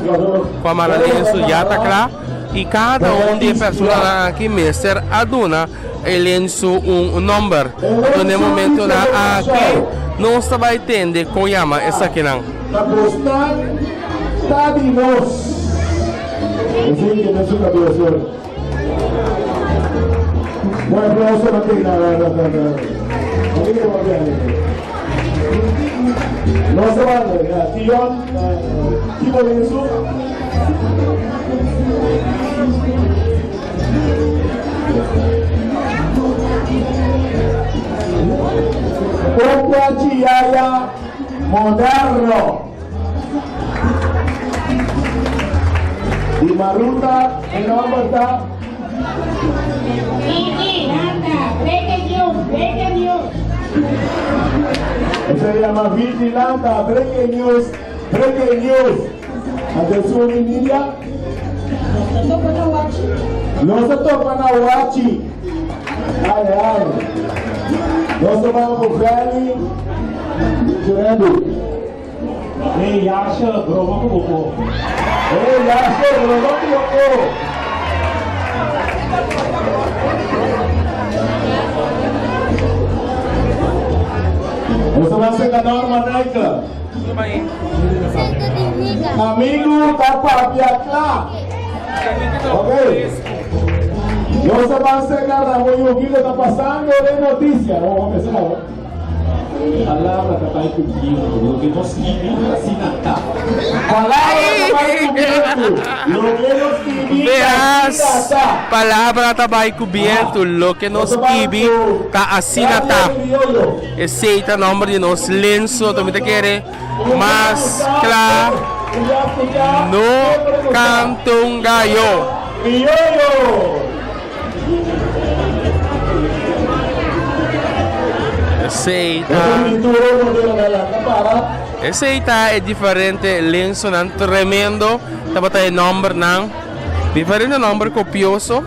ku a mara lensu ya ta kla. I kada un di e personanan aki mester a duna e lensu un nomber. Anto na e momentonan aki nos ta bai tende kon yama esakinan. Ta bosnan ta di nos. Esei ke ta su kabes hoor. Un aplauso na te na na na na. Amigo papia. Nos ta banda ya Tion Tipo lensu. Un plachi yaya moderno. Di Maruta e nomber ta. Vigilanta, breaking news, breaking news. Esei yama Vigilanta, breaking news, breaking news. Atención mi media. Nos ta topa na wachi. Nos ta topa na wachi. Ai ai. Nos ta banda ku Valley. Jurandu. Hey Yasha, broma ku bo po. Hey Yasha, broma ku bo po. Nos ta banda serka Norma Nightclub. Amigu ta papia kla. Ok. Nos ta ban serka Ramon Yu kiko ta pasando den notisia. Vamos a comenzar awor. Palabra ta bai ku bientu, loke nos skibi asina ta. Palabra ta bai ku bientu, loke nos skibi Beas, asina ta. palabra ta bai ku bientu, loke nos skibi ta asina ta. Esei ta nomber di nos lenso, to mi ta kere mas kla no kanta un gayo. Esei ta Esei ta e diferente lensonan tremendo tabata e nombernan diferente nomber kopioso.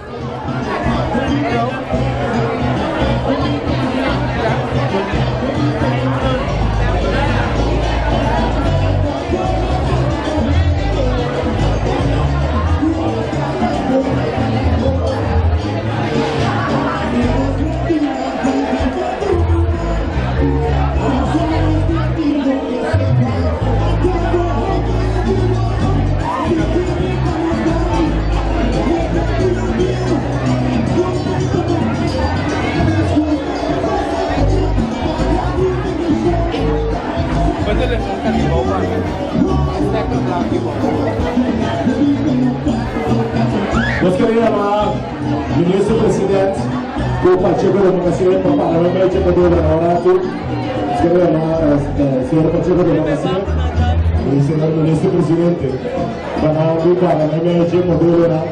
Nos kere yama Minister President ku Pacheco Democracia pa para un mecha pa dobra na un ratu. Nos kere yama Señor Pacheco Democracia y Señor Minister Presidente pa nan bin para un mecha modelonan.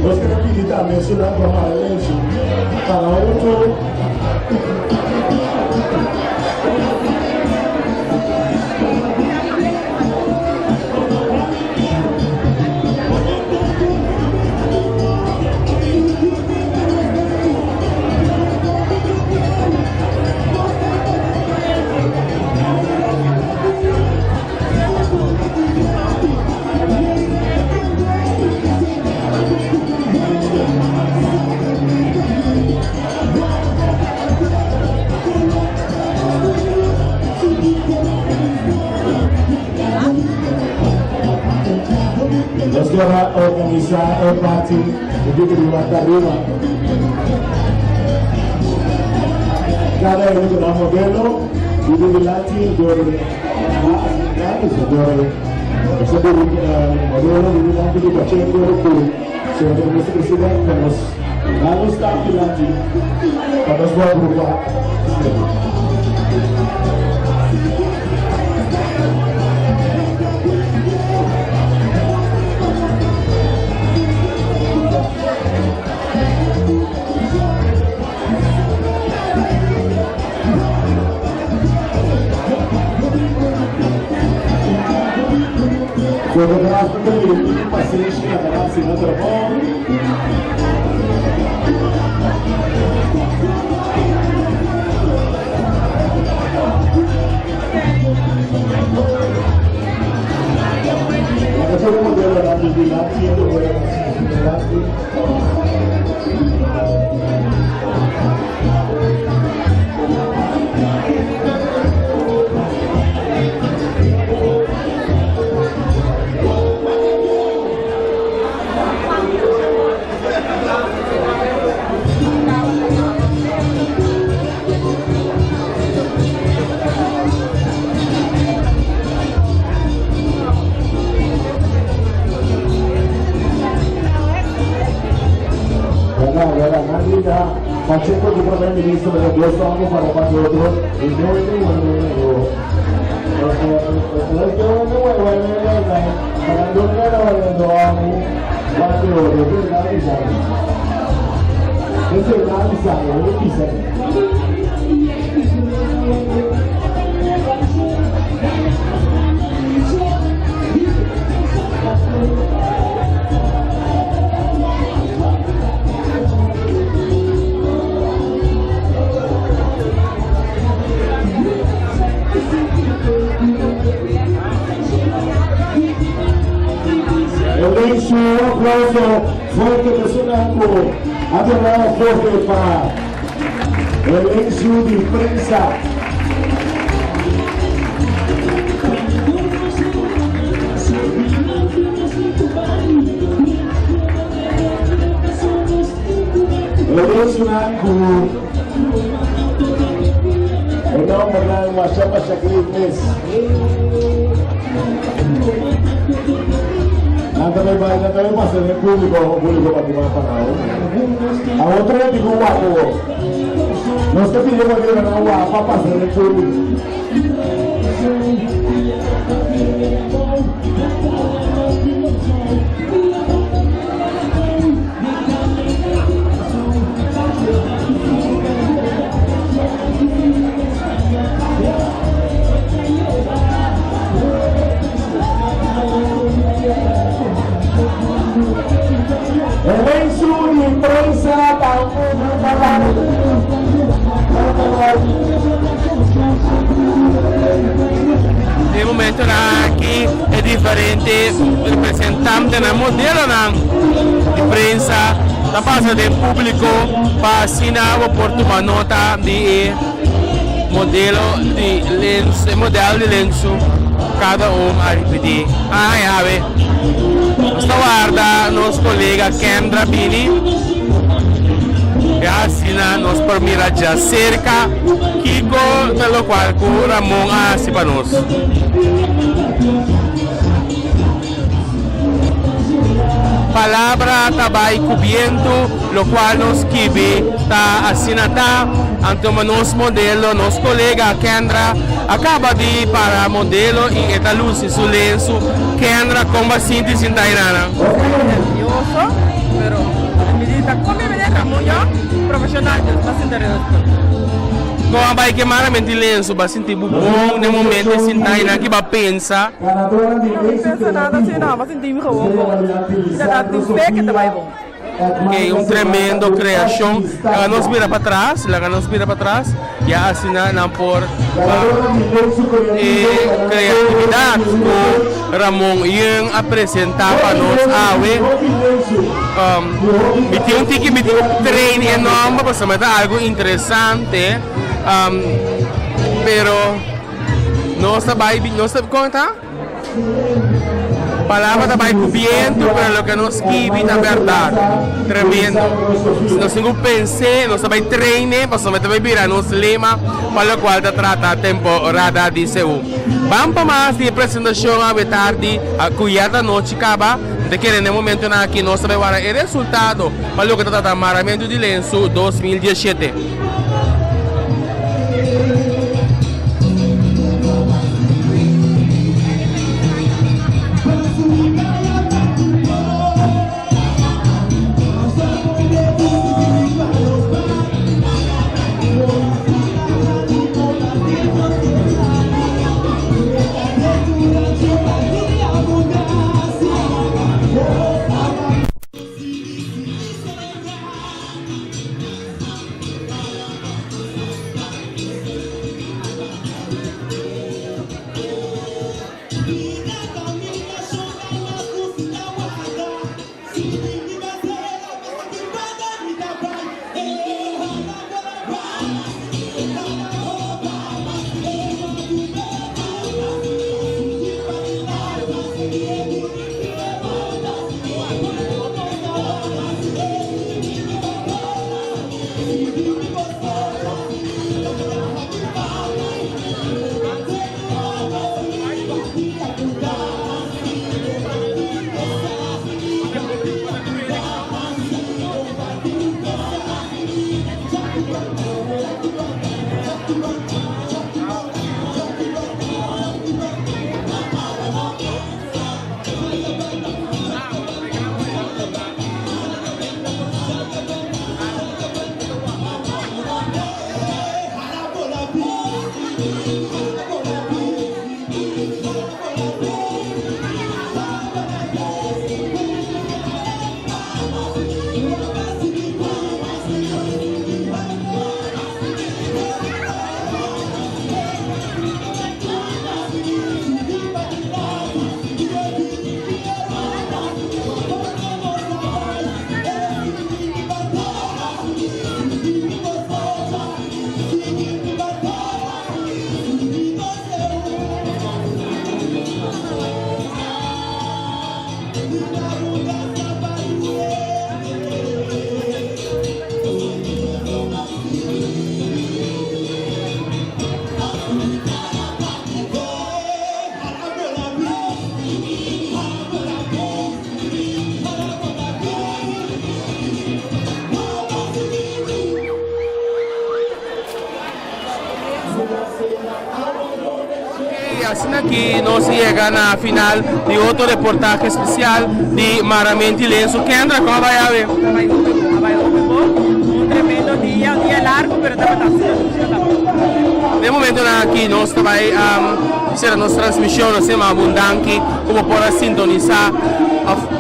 Nos kere pidi tambe esunnan ku a mara lensu para otro. Nos kier a organisa e party di riba tarima. Cada uno cu nan modelo y di dilanti door door modelo di dilanti di Pacheco cu señor Minister President pa nos nan nos stap dilanti pa nos por agrupa. Fotograaf ta pidi un pasenshi na nan hasi nan trabou. Laga tur e modelonan di dilanti i e modelonan sinti dilanti. Wala, wala. Nandita, Pacheco di Prome Minister, pero dos hombre para para otro, y no es ni uno. Elencio, un aplauso fuerte personal a fuerte para Elencio de prensa. Elencio Nanku. El nombre de Washapa Shakir Mes. Nanta may bahay, nanta may pasa ng publiko, ang publiko pati mga pangaw. Ang otro na digo guwapo. Nos te pide cualquier una guapa pasa en el público. Elencio de prensa De momento aki e diferente representantenan, modelonan di prensa ta pasa den publico pa asina bo por tuma nota di e modelo di lensu, e model di lensu cada un a ripiti. Ay awe nos ta warda nos colega Kendra bini ya asina nos por mira djacerca kico ta locual cu Ramon a haci pa nos. Palabra ta bai ku bientu, lokual nos skibi ta asina ta. Anto ma nos modelo, nos kolega Kendra a kaba di para modelo i e ta lusi su lensu. Kendra, kon bo a sinti sinta ayinana? Nervioso, pero mi di ta kon mi bini Ramon yo profesional dus ta sinta rustig. Kon a bai kemara menti lensu? Bo a sinti bo bon den momento e sinta ayina? Ki bo a pensa? No mi pensa nada así no, mi sinti mi gewoon bon. Mi ta tin fe ke ta bai bon. Ok, un tremendo creacion. Laga nos mira pa tras, laga nos mira pa tras. Ya asina nan por e creatividad cu Ramon Yeung a presenta pa nos awe. Mi tin un tiki, mi tin un train e nomber pasobra ta algo interesante. Pero. Nos ta bai, nos ta, kon ta? Palabra ta bai ku bientu, pero loke nos skibi ta bèrdat. Tremendo. Si nos tin ku pens'é, nos ta bai train'é, pasobra ta bai bira nos lema pa lokual ta trata temporada di Seú. Ban pa mas di e presentashon awe tardi, ku ya ta nochi kaba. Mi ta kere na e momentunan aki nos ta bai wara e resultado pa loke ta trata Maramentu di Lensu 2017. I asina aki nos yega na final di otro reportahe spesial di Maramenti Lensu. Kendra, kon a bai awe? A bai hopi bon, a bai hopi bon. Un tremendo dia, un dia largu pero tabata asina dushi tabata bon. Den momentonan aki nos ta bai sera nos transmision, nos yama bo un danki ku bo por a sintonisa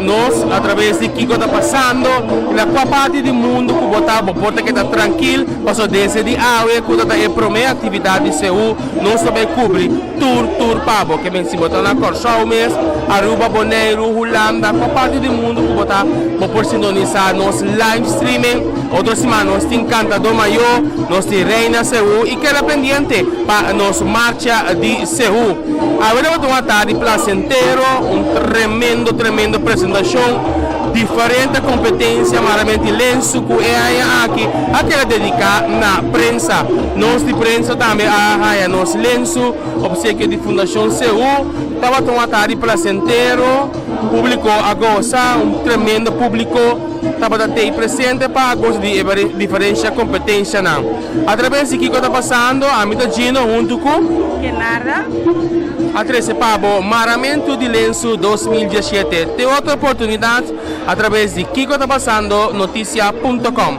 nos a traves di kiko ta pasando i na kua parti di mundu ku bo ta, bo por ta keda trankil pasobra desde di awe ku ta ta e prome aktividat di CU nos ta bai kubri tur tur pa bo. Ke men si bo ta na Kòrsou mes, Aruba, Boneiru, Hulanda, kua parti di mundu ku bo ta bo por sintonisa nos live streaming. Otro siman nos tin Kantadó Mayó, nos tin Reina Seú i keda pendiente pa nos marcha di Seú. Awe tabata un atardi placentero, un tremendo tremendo presentacion, diferente competencia maramente lensu cu e aña aki a keda dedica na prensa. Nos di prensa tambe a haya nos lensu, obsequio di Fundacion Seú. Tabata un atardi placentero, publico a goza, un tremendo publico tabata tey presente pa goza di e diferencia competencianan. A traves di kiko ta pasando, ami ta Gino huntu ku. Kenarda. A trese pa bo Maramentu di Lensu 2017. Te otro oportunidat a traves di kiko ta pasando noticia punto com.